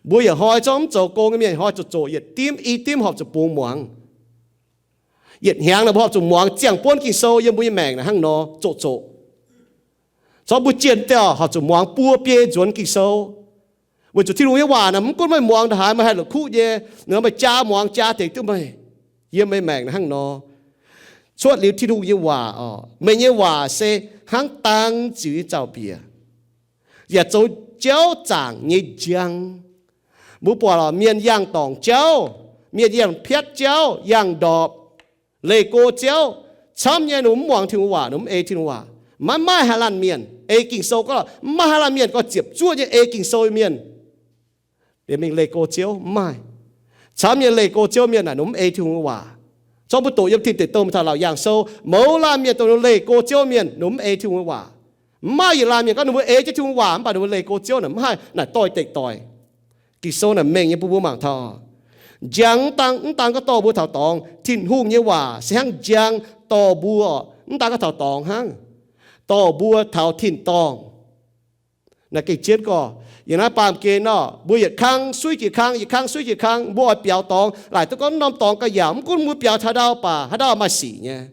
Mbuo yietc hnoi zorqv mv zoux gong nyei mienh, hnoi zoqc zoqc yietc dimv i dimv horpc zuqc bungx muangx. Yietc hnyangx naaic mbuo horpc zuqc muangx ziangh buonv Ging-Sou yiem mbuo nyei maengc naaic hnangv nor zoqc zoqc. Zorqv mbuo jienh dauh horpc zuqc muangx buo biei nzuonx Ging-Sou. Weic zuqc Tin-Hungh nyei waac naaic mv gunv meih muangx ndongc haaix, meih haih la'kuqv nyei, ninh maaih jaa muangx jaa tengx duqv meih. Yiem meih maengc naaic hnangv nor. Cuotv liuz Tin-Hungh nyei waac orqc, meih nyei waac se hnangv dang ziux nyei zaux-mbiec, yaac zoux jauv zaangc nyei njang. Mbuo buatc lorqc, mienh yangh dorngc jauv, mienh yangh piatv jauv, yangh ndorpc, leih go jauv, camv nyei ninh mv muangx Tin-Hungh waac, ninh mv ei Tin-Hungh waac. Maiv maaih haaix laanh mienh ei Ging-Sou gorngv, mv maaih haaix laanh mienh gorngv ziepc zuoqv nyei ei Ging-Sou nyei mienh liemh mingh leih go ziouv, mv maaih. Camv nyei leih go ziouv mienh naaic ninh mv ei Tin-Hungh nyei waac. Zorqv mbuo doqc yiem Tin Deic Douh taux Laauc Yaangh Sou, mouz laanh mienh dongh ninh leih go ziouv mienh, ninh mv ei Tin-Hungh nyei waac. Mv maaih yietc laanh mienh gorngv ninh mbuo ei jienv Tin-Hungh waac mv baac ninh mbuo leih go ziouv naaic, mv haih, naaic doix-dekc doic. Ging-Sou naaic mengh nyei bun mbuo mangc taux. Njang mv daan, mv daan gorngv dorh mbuo taux dorngx. Tin-Hungh nyei waac se hnangv njang dorh mbuo, mv daan gorngv taux dorngx hnangv, dorh mbuo taux tin-dorngh. Naaiv gengh jienv gorx, yiem naaiv baamh gen nor, mbuo yietc kang suiv jiex kang, yietc kang suiv jiex kang, mbuo oix biaux dorngx, laaic duqv gorngv norm dorngx ga'yaauc, mv gunv mbuo biaux taux haaix ndau baac haaix ndau maaih sic nyei.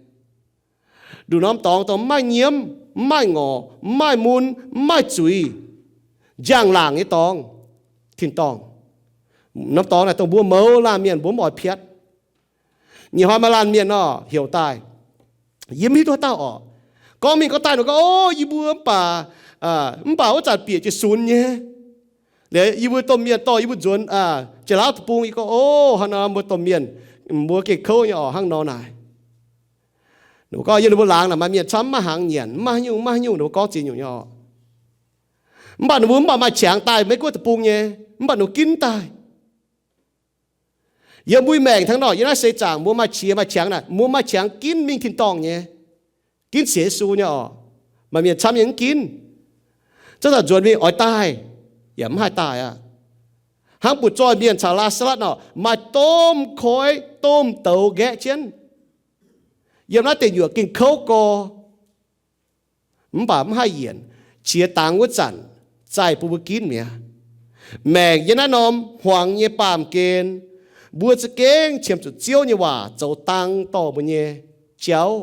Nduqc norm dorngx dongh mv maaih nyiemv, mv maaih ngorc, mv maaih mun, mv maaih zuiz, njang-laangc nyei dorngx, tin-dorngh. Norm dorngx naaic dongh mbuo mouz laanh mienh mbuo mv oix piatv. Nyei hnoi maaih laanh mienh nor heuc daaih, yie mv hiuv duqv haaix dauh orqc. Gorngv mingh gorngv daaih nor gorngv, o, yie mbuo mv baac, mv baac wuov zanc bieqc jiez sunx nyei. Liuz yie mbuo domh mienh dorh yie mbuo nzuonx Janx-Laauv deic-bung, yie gorngv, o, hnangv nor mbuo domh mienh, mbuo gengh kouv nyei orqc, hnangv nor naaic. Ninh mbuo gorngv yiem ninh mbuo laangz naaic maaih mienh camv mv maaih hnaangx nyanc, mv maaih haaix nyungc, mv maaih haaix nyungc, ninh mbuo gorngv ziex nyungc nyei orqc. Mv baac ninh mbuo mv baac maaih qangx daaih Meiv-Guoqv deic-bung nyei, mv baac ninh mbuo ginv daaih. Yiem mbuo maengc hnangv nor, yiem naaiv seix zaangc mbuo maaih qiex maaih qangx naaic, mbuo maaih qangx ginv mingh tin-dorngh nyei, ginv sienx Yesu nyei orqc. Maaih mienh camv nyei mv ginv, zungv daaih nzuonx mingh oix daaih, yaac mv haih daaih aqv. Hnangv butv-zoih mienh caux Laa^saa^latv nor, maaih domh koiv domh douz nqaeqv jienv. Yiem naaiv deic nyuoqc gengh kouv gorx, mv baac mv haih yienc. Qiex dangx wuov zanc zaih bun mbuo ginv mi'aqv. Maengc yiem naaiv norm hmuangx nyei baamh gen, mbuo za'gengh qiemx zuqc Ziouv nyei waac zoux dang dorh mbuo nyei jauv.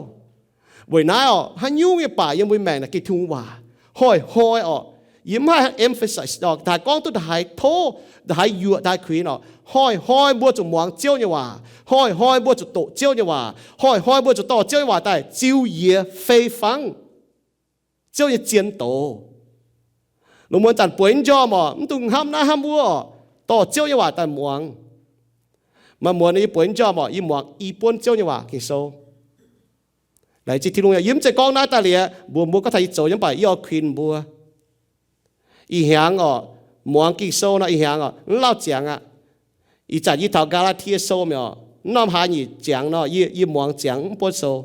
Weic naaiv orqc, haaix nyungc nyei baac yiem mbuo maengc naaic gengh Tin-Hungh waac. Hnoi-hnoi orqc, Yie mv haih emphasize, daaih gorngv duqv ndongc haaix tov, ndongc haaix yuoqc, ndongc haaix kuinx oc. Hnoi-hnoi mbuo zuqc muangx Ziouv nyei waac. Hnoi-hnoi mbuo zuqc doqc Ziouv nyei waac. Hnoi-hnoi mbuo zuqc dorh Ziouv nyei waac daaih ziux yie fei fangv Ziouv nyei zien doz. Lungh muonz zanc bueix njormh oc, mv dungx hnamv naaiv hnamv wuov oc, dorh Ziouv nyei waac daaih muangx. Maaih muonz yie bueix njormh oc, yie muangx i buonv Ziouv nyei waac Ging-Sou. Laengz zingh Tin-Hungh, yie mv zeiz gorngv naaiv daaih liuz mbuox mbuo gorngv taux yie zoux nyei, mv baac yie oix kuinx mbuo. Ih hnyangx oc, muangx Ging-Sou nor ih hnyangx oc, mv lauh ziangx aqv. Ih zanc yie taux Gaa^laa^tie Sou mi'aqv oc, mv norm hlaax nyic ziangx nor, yie, yie muangx ziangx mv buonv sou,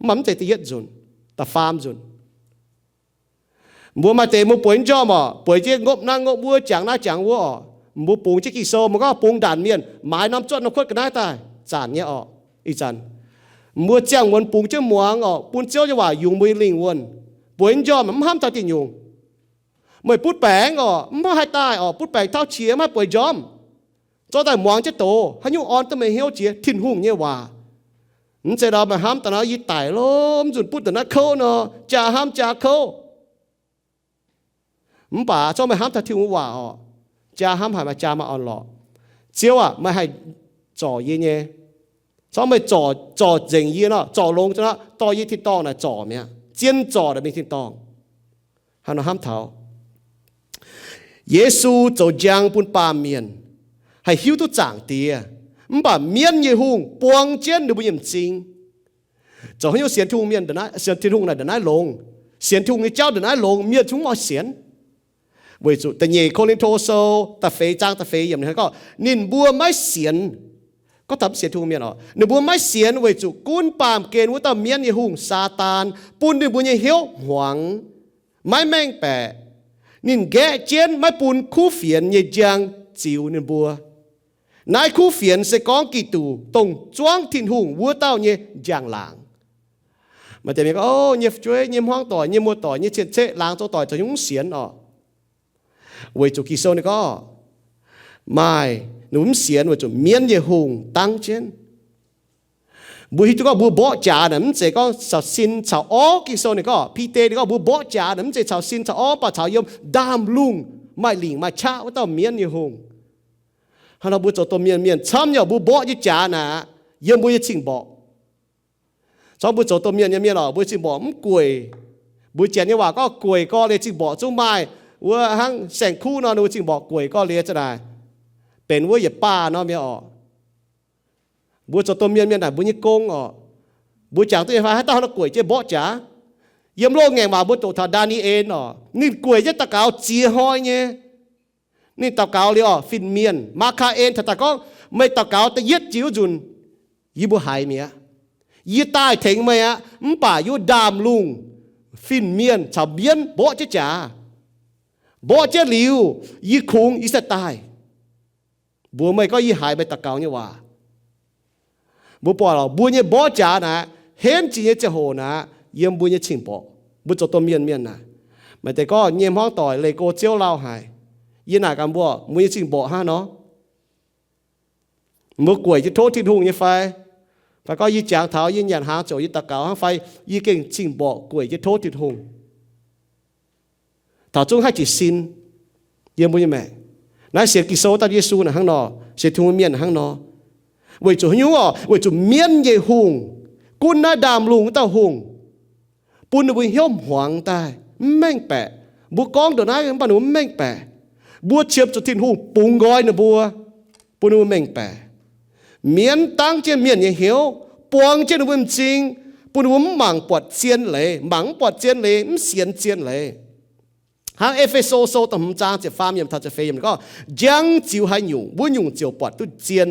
mv baac mv zeiz da'yietv nzunc, da'faam nzunc. Mbuo maaih deix mbuo bueix njormh oc, bueix jienv ngopv naaiv ngopv wuov, jangx naaiv jangx wuov oc. Mbuo bungx jienv Ging-Sou, mbuo gorngv bungx ndaanc mienh maaiz norm zuotv norm kuotv ga'naaiv daaih zanc nyei oc. Ih zanc mbuo ziangh muonz bungx jienv muangx oc, bun Ziouv nyei waac yungz mbuo nyei lingh wuonh. Bueix njormh mv hnamv taux diuh nyungc. Meih butv baengc oc, mv haih daaih oc, butv baengc tauv qiex mv haih bueix njormh. Zorqv daaih muangx jienv doz, haaix nyungc orn duqv meih hnyouv jiex Tin-Hungh nyei waac. Mv zeiz nor meih hnamv daaih nor yie daic lo, mv nzunc butv ndongc naaiv kouv nor, jaa hnamv jaa kouv. Mv baac zorqv meih hnamv taux Tin-Hungh waac oc, jaa hnamv haic maaih jaa maaih orn-lorqc. Ziouv aah, meih haih zorc yie nyei. Zorqv meih zorc, zorc nzengc yie nor, zorc longx nor, dorh yie tin-dorngh naaic zorc mi'aqv. Zien zorc naaic mingh tin-dorngh. Hnangv nor hnamv taux Yesu zoux njang bun baamh mienh haih hiuv duqv Zaangc Diex, mv baac mienv nyei hungh buang jienv ninh mbuo nyei m'zing. Zoux haaix nyungc sienx Tin-Hungh mienh, sienx Tin-Hungh naaic ndongc naaiv longx, sienx Tin-Hungh nyei jauv ndongc naaiv longx, mienh zungv mv oix sienx. Weic zuqc da'nyeic Ko^lin^to Sou da'feix zaang da'feix yiemc ninh gorngv, ninh mbuo maiv sienx. Gorngv taux mv sienx Tin-Hungh mienh oc, ninh mbuo maiv sienx weic zuqc gunv baamh gen wuov dauh mienv nyei hungh, Saadaan, bun ninh mbuo nyei hnyouv hmuangx, maiv mengh baeqc. Ninh nqaeqv jienv maiv bun kuv fienx nyei njang ziux ninh mbuo. Naaiv kuv fienx se gorngv Giduc, dongh zuangv Tin-Hungh wuov dauh nyei njang-laangc. Maaih deix mienh gorngv, o, nyei fu'jueiv, nyei hmuangv doic, nyei muoz-doic, nyei cien-ceqv, laangz zoux doic za'gengh mv sienx oc. Weic zuqc Ging-Sou ninh gorngv, maaih, ninh mbuo mv sienx weic zuqc mienv nyei hungh dangv jienv. Mbuo hiuv duqv gorngv mbuo mborqv jaax naaic mv zeiz gorngv caux sin caux orv. Ging-Sou ninh gorngv, Bide ninh gorngv mbuo mborqv jaax naaic mv zeiz caux sin caux orv, mv baac caux yiem ndaamv-lungh maaih lingc maaih qaqv wuov dauh mienv nyei hungh. Hnangv nor mbuo zoux domh mienh mienh camv nyei, mbuo mborqv nyei jaax naaic yiem mbuo nyei cing-mborqc. Zorqv mbuo zoux domh mienh nyei mienh oc, mbuo cing-mborqc mv gueic. Mbuo Janx nyei waac gorngv gueic gorx liuz cing-mborqc zungv maaih wuov hnangv saeng-kuv nor, ninh mbuo cing-mborqc gueic gorx liuz za'naaic benx wuov yietc baah nor mi'aqv oc. Mbuo zoux domh mienh mienh naaic mbuo nyei gong oc, mbuo jangx duqv nyei fai haaix dauh nor gueic jienv mborqv jaax? Yiem loz-ngaengc waac mbuo doqc taux Ndaa^ni^en oc, ninh gueic jienv daux gaux ziex hnoi nyei. Ninh daux gaux liuz oc, fin-mienh, Maa^kaa^en taux daaih gorngv, meih daux gaux da'yietv jiex wuov nzunc, yie mbuo haiz mi'aqv. Yie daaih tengx meih aqv. Mv baac yiem ndaamv-lungh fin-mienh caux mienv mborqv jienv jaax. Mborqv jienv liuz, yie kungx yie sai daaih mbuox meih gorngv yie haiz meih daux gaux nyei waac. Mbuo buatc oc, mbuo nyei mborqv jaax naaic, henv jiex nyei ziangh hoc naaic, yiem mbuo nyei cing-mborqc, mbuo zoux domh mienh mienh naaic. Maaih deix gorngv nyei hmuangv doic leih go Ziouv lauh haic. Yie naaic gaax mbuo, mbuo nyei cing-mborqc hnangv nor, mbuo gueic jienv tov Tin-Hungh nyei fai? Fai gorngv yie jangx taux yie nyanc hnaangx ziouc yie daux gaux hnangv fai yie gengh cing-mborqc gueic jienv tov Tin-Hungh? Taux zungv haih jiez sin yiem mbuo nyei maengc. Naaiv sienx Ging-Sou dauh Yesu naaic hnangv nor, sienx Tin-Hungh mienh hnangv nor. Weic zuqc haaix nyungc oc? Weic zuqc mienv nyei hungh, gunv naaiv ndaamv-lungh wuov dauh hungh, bun ninh mbuo hnyouv hmuangx daaih, mv mengh baeqc. Mbuo gorngv ndongc naaiv mv baac ninh mbuo mv mengh baeqc. Mbuo qiemx zuqc Tin-Hungh bungx nqoi ninh mbuo, bun ninh mbuo mengh baeqc. Mienv dangv jienv mienh nyei hnyouv, buang jienv ninh mbuo m'zing, bun ninh mbuo mv mangc buatc zien leiz, mangc mv buatc zien leiz, mv sienx zien leiz. Hnangv E^fe^so Sou da'hmz zaang ziepc faam yiemc taux ziepc feix yiemc gorngv, njang ziux haaix nyungc, wuov nyungc ziouc buatc duqv zien.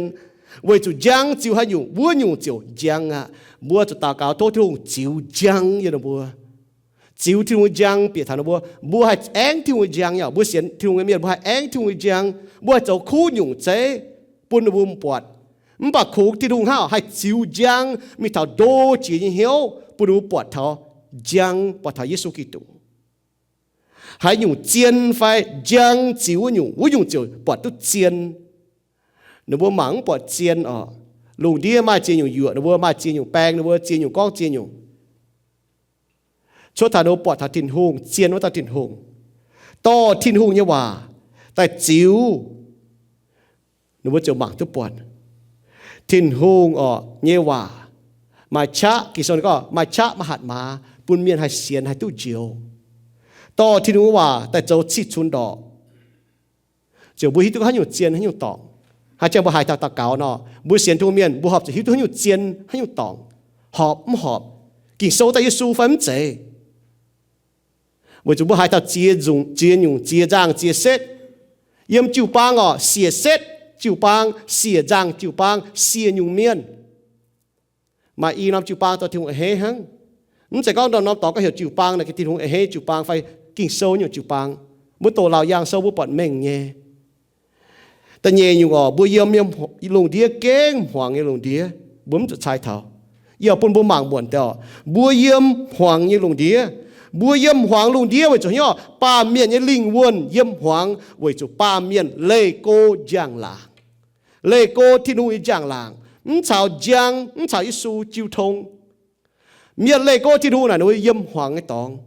Weic zuqc njang ziux haaix nyungc, wuov nyungc ziouc njang aqv. Mbuo zuqc daux gaux tov Tin-Hungh ziux njang yiem ninh mbuo. Ziux Tin-Hungh njang bieqc taux ninh mbuo. Mbuo haih aengv Tin-Hungh njang nyei. Mbuo sienx Tin-Hungh nyei mienh, mbuo haih aengv Tin-Hungh njang. Mbuo haih zoux kuv nyungc zeiv bun ninh mbuo mv buatc. Mv baac kungx Tin-Hungh hnangv haih ziux njang mingh taux ndo jiex nyei hnyouv bun ninh mbuo buatc taux njang, buatc taux Yesu Giduc. Haaix nyungc zien fai njang ziux wuov nyungc, wuov nyungc ziouc buatc duqv zien. Ninh mbuo mangc mv buatc zien oc. Lungh ndiev maaih ziex nyungc yuoqc, ninh mbuo maaih ziex nyungc baeng, ninh mbuo ziex nyungc gorngv ziex nyungc. Cuotv taux ninh mbuo buatc taux Tin-Hungh, zien wuov dauh Tin-Hungh. dorh Tin-Hungh nyei waac daaih ziux, ninh mbuo ziouc mangc duqv buatc. Tin-Hungh orqc nyei waac maaih qaqv, Ging-Sou ninh gorngv maaih qaqv, maaih hatc maaz, bun mienh haih sienx, haih duqv njoux. Dorh Tin-Hungh nyei waac daaih zoux cih cunx ndorqc, ziouc mbuo hiuv duqv haaix nyungc zien, haaix nyungc dorngc. Haaix zanc mbuo haaix dauh daux gaux nor, mbuo sienx Tin-Hungh mienh, mbuo horpc zuqc hiuv duqv haaix nyungc zien, haaix nyungc dorngc, horpc mv horpc, Ging-Sou daaih Yesu fai mv zeiz. Weic zuqc mbuo haaix dauh ziex, ziex nyungc, ziex nzangh, ziex setv. Yiem jiu-baang orqc, siec setv jiu-baang, siec nzangh jiu-baang, siec nyungc mienh. Maaih i norm jiu-baang dorh Tin-Hungh a'hneiv hnangv. Mv zeiz gorngv norm-norm dorngx gorngv heuc jiu-baang naaic, Tin-Hungh a'hneiv jiu-baang fai Ging-Sou nyungc jiu-baang. Mbuo doqc Laauc Yaangh Sou mbuo buatc mengh nyei. Da'nyeic nyungc orqc, mbuo yiem, yiem lungh ndiev gengh hmuangx nyei lungh ndiev, mbuo mv zuqc cai taux. Yie bun mbuo mangc muonc deix orqc, mbuo yiem hmuangx nyei lungh ndiev. Mbuo yiem hmuangx lungh ndiev weic zuqc hnyouv baamh mienh nyei lingh wuonh yiem hmuangx weic zuqc baamh mienh leih go njang-laangc, leih go Tin-Hungh nyei njang-laangc, mv caux njang, mv caux Yesu jiu tong. Mienh leih go Tin-Hungh naaic, ninh mbuo yiem hmuangx nyei dorngx.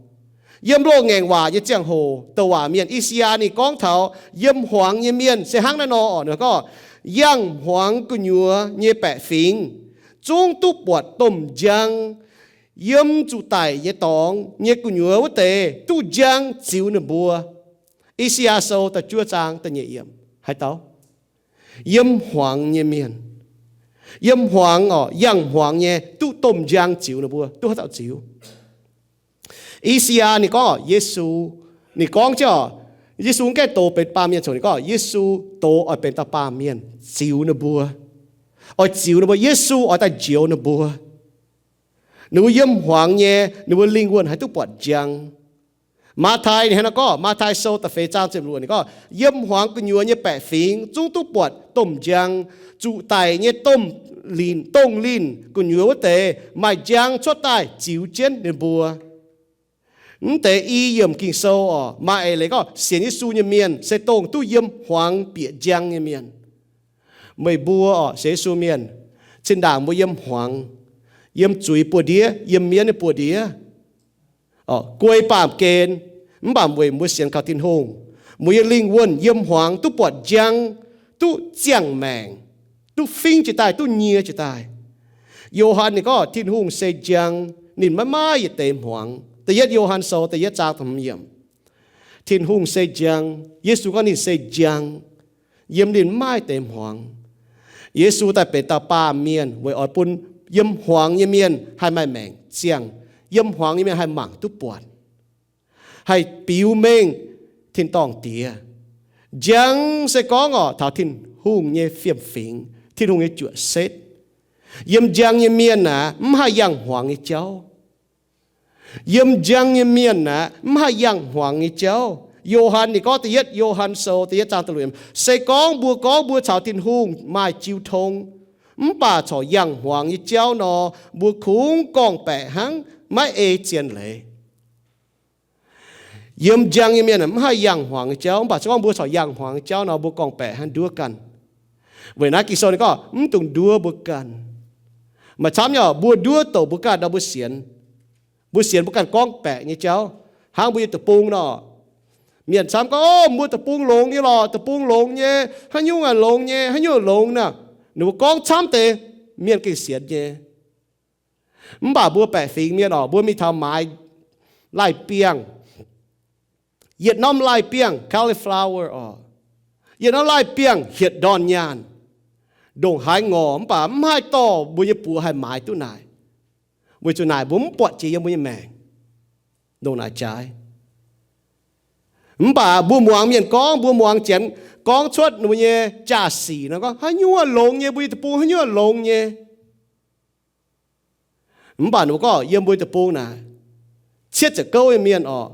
Yiem loz-ngaengc waac nyei ziangh hoc, douc waac mienh I^saa^yaa ninh gorngv taux yiem hmuangx nyei mienh se hnangv naaiv nor orqc, ninh gorngv, yangh hmuangx gu'nyuoz nyei baeqc fingx zungv duqv buatc domh njang. Yiem zuqc daic nyei dorngx nyei gu'nyuoz wuov deix duqv njang ziux ninh mbuo. I^saa^yaa Sou da'juov zaang da'nyeic yiemc haaix dauh? Yiem hmuangx nyei mienh, yiem hmuangx orqc, yangh hmuangx nyei duqv domh njang ziux ninh mbuo, duqv haaix dauh ziux? I^saa^yaa ninh gorngv orqc, Yesu, ninh gorngv jienv orqc, Yesu mv gaengh doz benx baamh mienh, congx ninh gorngv Yesu doz oix benx dauh baamh mienh ziux ninh mbuo, oix ziux ninh mbuo, Yesu oix daaih njoux ninh mbuo. Ninh mbuo yiem hmuangx nyei, ninh mbuo lingh wuonh haih duqv buatc njang. Matv^tai ninh hnangv naaiv gorngv, Matv^tai Sou da'feix zaang ziepc luoqc ninh gorngv, yiem hmuangx gu'nyuoz nyei baeqc fingx zungv duqv buatc domh njang. Zuqc daic nyei domh linh, dongh linh gu'nyuoz wuov deix maaih njang cuotv daaih ziux jienv ninh mbuo. Mv deix i yiemc Ging-Sou orqc, maaih eix leiz gorngv sienx Yesu nyei mienh se dongh duqv yiem hmuangx bieqc njang nyei mienh. Meih mbuo orqc, sienx Yesu mienh, zinh ndaangc mbuo yiem hmuangx, yiem zuiz buoz-ndiev, yiem mienv nyei buoz-ndiev, guei baamh gen, mv baac weic mbuo sienx kaux Tin-Hungh, mbuo nyei lingh wuonh yiem hmuangx duqv buatc njang, duqv ziangh maengc, duqv fingv jiez daaih, duqv nyie jiez daaih. Yo^han ninh gorngv Tin-Hungh se njang, ninh maiv maaih yietc deix hmuangx. Da'yietv Yo^han Sou da'yietv zaang da'hmz yiemc. Tin-Hungh se njang. Yesu gorngv ninh se njang. Yiem ninh mv maaih deix hmuangx. Yesu daaih benx dauh baamh mienh weic oix bun yiem hmuangx nyei mienh haih maaih maengc ziangh, yiem hmuangx nyei mienh haih mangc duqv buatc, haih biux mengh tin-dorngh Diex. Njang se gorngv orqc taux Tin-Hungh nyei fiem-fingx, Tin-Hungh nyei juoqc setv. Yiem njang nyei mienh aeqv, mv haih yangh hmuangx nyei jauv. Yiem njang nyei mienh aeqv, mv haih yangh hmuangx nyei jauv. Yo^han ninh gorngv da'yietv Yo^han Sou da'yietv zaang da'luoqc, se gorngv mbuo gorngv mbuo caux Tin-Hungh maaih jiu tong, mv baac corc yangh hmuangx nyei jauv nor, mbuo kungx gorngv-baeqc hnangv, maiv ei zien leiz. Yiem njang nyei mienh mv haih yangh hmuangx nyei jauv, mv baac se gorngv mbuo corc yangh hmuangx nyei jauv nor, mbuo gorngv-baeqc hnangv nduov ganh. Weic naaiv Ging-Sou ninh gorngv mv dungx nduov mbuo ganh. Maaih camv nyei, mbuo nduov douc mbuo ganh nor mbuo sienx. Mbuo sienx mbuo ganh gorngv-baeqc nyei jauv. Hnangv mbuo nyei deic-bung nor, mienh camv gorngv, O, mbuo deic-bung longx nyei lorqc, deic-bung longx nyei, haaix nyungc longx nyei, haaix nyungc longx nor, ninh mbuo gorngv camv deix mienh gengh sienx nyei. Mv baac mbuo baeqc fingx mienh orqc, mbuo mingh taux maaiz laih biangh, yietc norm laih biangh, cauliflower orqc, yietc norm laih biangh hietc ndorn nyaanh, ndongc haaix ngorc mv baac mv haih dorh mbuo nyei buoz haih maaiz duqv naaic, weic zuqc naaic mbuo mv buatc jiex yiem mbuo nyei maengc ndongc naaic jaaix. Mv baac mbuo muangx mienh gorngv, mbuo muangx Janx gorngv cuotv ninh mbuo nyei jaa-sic nor gorngv, Haaix nyungc longx nyei, mbuo nyei deic-bung haaix nyungc longx nyei. Mv baac ninh mbuo gorngv yiem mbuo nyei deic-bung naaic, cietv ziepc gouv nyei mienh orqc,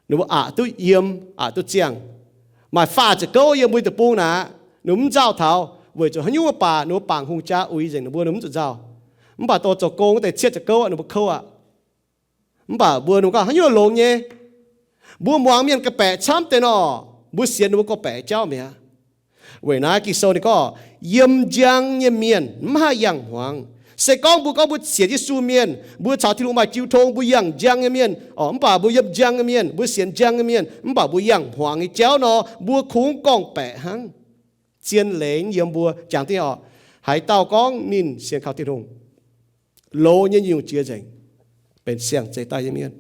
ninh mbuo aqc duqv yiem, aqc duqv ziangh. Maaih faah ziepc gouv yiem mbuo nyei deic-bung naaic, ninh mbuo mv nzauh taux, weic zuqc haaix nyungc mv baac ninh mbuo bangc hungh jaa uix nzengc ninh mbuo, ninh mbuo mv zuqc nzauh. Mv baac dorh zoux gong wuov deix cietv ziepc gouv ninh mbuo kouv aqv. Mv baac mbuo ninh mbuo gorngv, Haaix nyungc longx nyei? Mbuo muangx mienh gorngv-baeqc camv deix nor, mbuo sienx ninh mbuo gorngv-baeqc jauv mi'aqv. Weic naaiv Ging-Sou ninh gorngv, Yiem njang nyei mienh mv haih yangh hmuangx. Se gorngv mbuo gorngv mbuo sienx Yesu mienh, mbuo caux Tin-Hungh maaih jiu tong, mbuo yangh njang nyei mienh, mv baac mbuo yiem njang nyei mienh, mbuo sienx njang nyei mienh, mv baac mbuo yangh hmuangx nyei jauv nor, mbuo kungx gorngv-baeqc hnangv. Zien leiz yiem mbuo jangx dingv oc. Haaix dauh gorngv ninh sienx kaux Tin-Hungh, loz nyei nyungc jiex nzengc, benx siang-zeix daaih nyei mienh.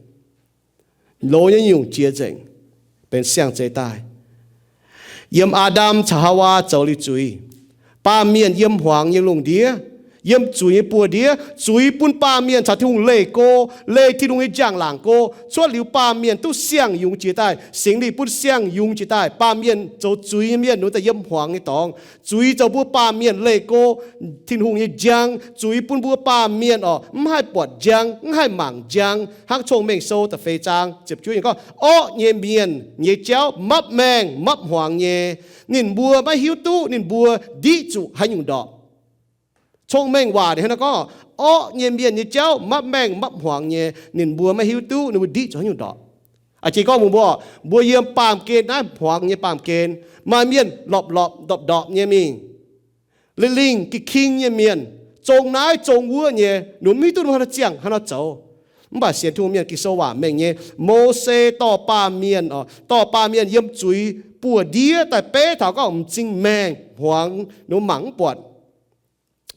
Loz nyei nyungc jiex nzengc, benx siang-zeix daaih. Yiem Aa^ndam caux Haawaa zoux liuz zuiz, baamh mienh yiem hmuangx nyei lungh ndiev, yiem zuiz nyei buoz-ndiev, zuiz bun baamh mienh caux Tin-Hungh leih go, leih Tin-Hungh nyei njang-laangc go. Cuotv liuz baamh mienh duqv siang-yungz jiex daaih, Singx Lingh bun siang-yungz jiex daaih. Baamh mienh zoux zuiz nyei mienh, ninh daaih yiem hmuangx nyei dorngx. Zuiz zoux mbuo baamh mienh leih go Tin-Hungh nyei njang. Zuiz bun mbuo baamh mienh oc, mv haih buatc njang, mv haih mangc njang, hnangv Cong-Mengh Sou da'feix zaang ziepc juov gorngv, orqv nyei mienh nyei jauv mapv maengh mapv hmuangx nyei. Ninh mbuo maiv hiuv duqv ninh mbuo ndiqv zuqc haaix nyungc ndorpc. Cong-Mengh Waac ninh hnangv naaiv gorngv, orqv nyei mienh nyei jauv mapv maengh mapv hmuangx nyei. Ninh mbuo maiv hiuv duqv ninh mbuo ndiqv zuqc haaix nyungc ndorpc. Aa, jiex gorngv mbuo, mbuo yiem baamh gen naaiv, hmuangx nyei baamh gen, maaih mienh lorpc lorpc ndorpc ndorpc nyei mingh, lingh lingh ging-king nyei mienh, zong naaiv zong wuov nyei, ninh mv hiuv duqv ninh mbuo haaix nor ziangh haaix nor zoux. Mv baac sienx Tin-Hungh mienh, Ging-Sou waac mengh nyei, Mose dorh baamh mienh oc, dorh baamh mienh yiem zuiz buoz-ndiev daaih beiv taux gorngv m'zing maengh hmuangx, ninh mbuo mangc mv buatc.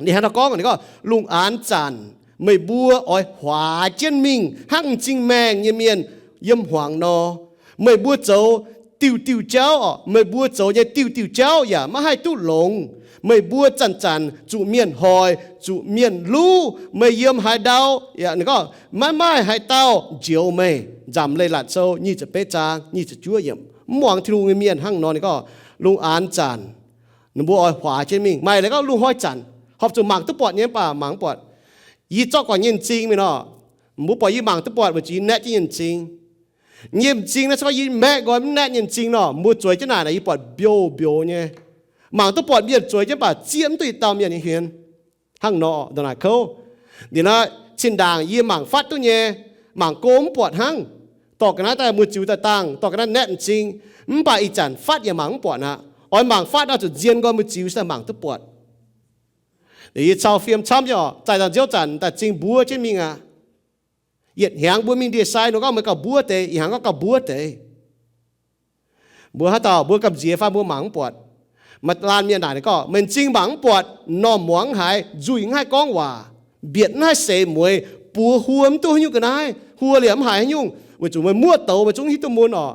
Ninh hnangv naaiv gorngv, ninh gorngv, lungh aanx zanc meih mbuo oix huaax jienv mingh hnangv m'zing maengh nyei mienh yiem hmuangx nor. Meih mbuo zoux diuh diuh jauv oc, meih mbuo zoux nyei diuh diuh jauv yaac maiv haih duqv longx. Meih mbuo zanc-zanc zuqc mienh hoic, zuqc mienh luv meih yiem haaix ndau, yaac ninh gorngv maiv maaih haaix dauh njoux meih. Nzamc Leiz-Latc Sou nyic ziepc betv zaang nyic ziepc juov yiemc. Mv muangx Tin-Hungh nyei mienh hnangv nor, ninh gorngv lungh aanx zanc ninh mbuo oix huaax jienv mingh. Maaih leiz gorngv lungh hnoi zanc horpc zuqc mangc duqv buatc nyei mv baac mangc mv buatc. Yie zorqv guangc nyei m'zing mingh nor, mbuo buatc yie mangc duqv buatc weic zuqc yie naetv jienv nyei m'zing. Nyei m'zing naaiv se gorngv yie maeqv nqoi mv naetv nyei m'zing nor, mbuo zueiz jienv naaic naaic yie buatc mbiouh mbiouh nyei. Mangc duqv buatc mienh zueiz jienv mv baac zieqv mv duqv yietc dauh mienh nyei hmien. Hnangv nor ndongc naaic kouv. Ninh naaiv zinh ndaangc yie mangc fatv duqv nyei, mangc go mv buatc hnangv. Dorh ga'naaiv daaih mbuo ziux daaih dangh, dorh ga'naaiv naetv m'zing. Mv baac ih zanc fatv yaac mangc mv buatc aqv. Oix mangc fatv nor zuqc nzien nqoi mbuo ziux daaih mangc duqv buatc. Yie cau fiem camv nyei oc, zaih nzauh nziouv zanc daaih m'zing mbuov jienv mingh aqv. Yietc hnyangx mbuo mingh ndie-sai nor gorngv meih gauh mbuov deix, ih hnyangx gorngv gauh mbuov deix. Mbuo haaix dauh mbuo gamh nziex fai mbuo mangc mv buatc. Maaih laanh mienh naaic ninh gorngv, meih m'zing mangc mv buatc, m'normh muangx mv haiz, nzuih mv haih gorngv waac, mbietc mv haih seix mueiz, buoz huo mv duqv haaix nyungc ga'naaiv, huo liemh mv haiz haaix nyungc, weic zuqc meih muoqv douz meih zungv hiuv duqv mun oc.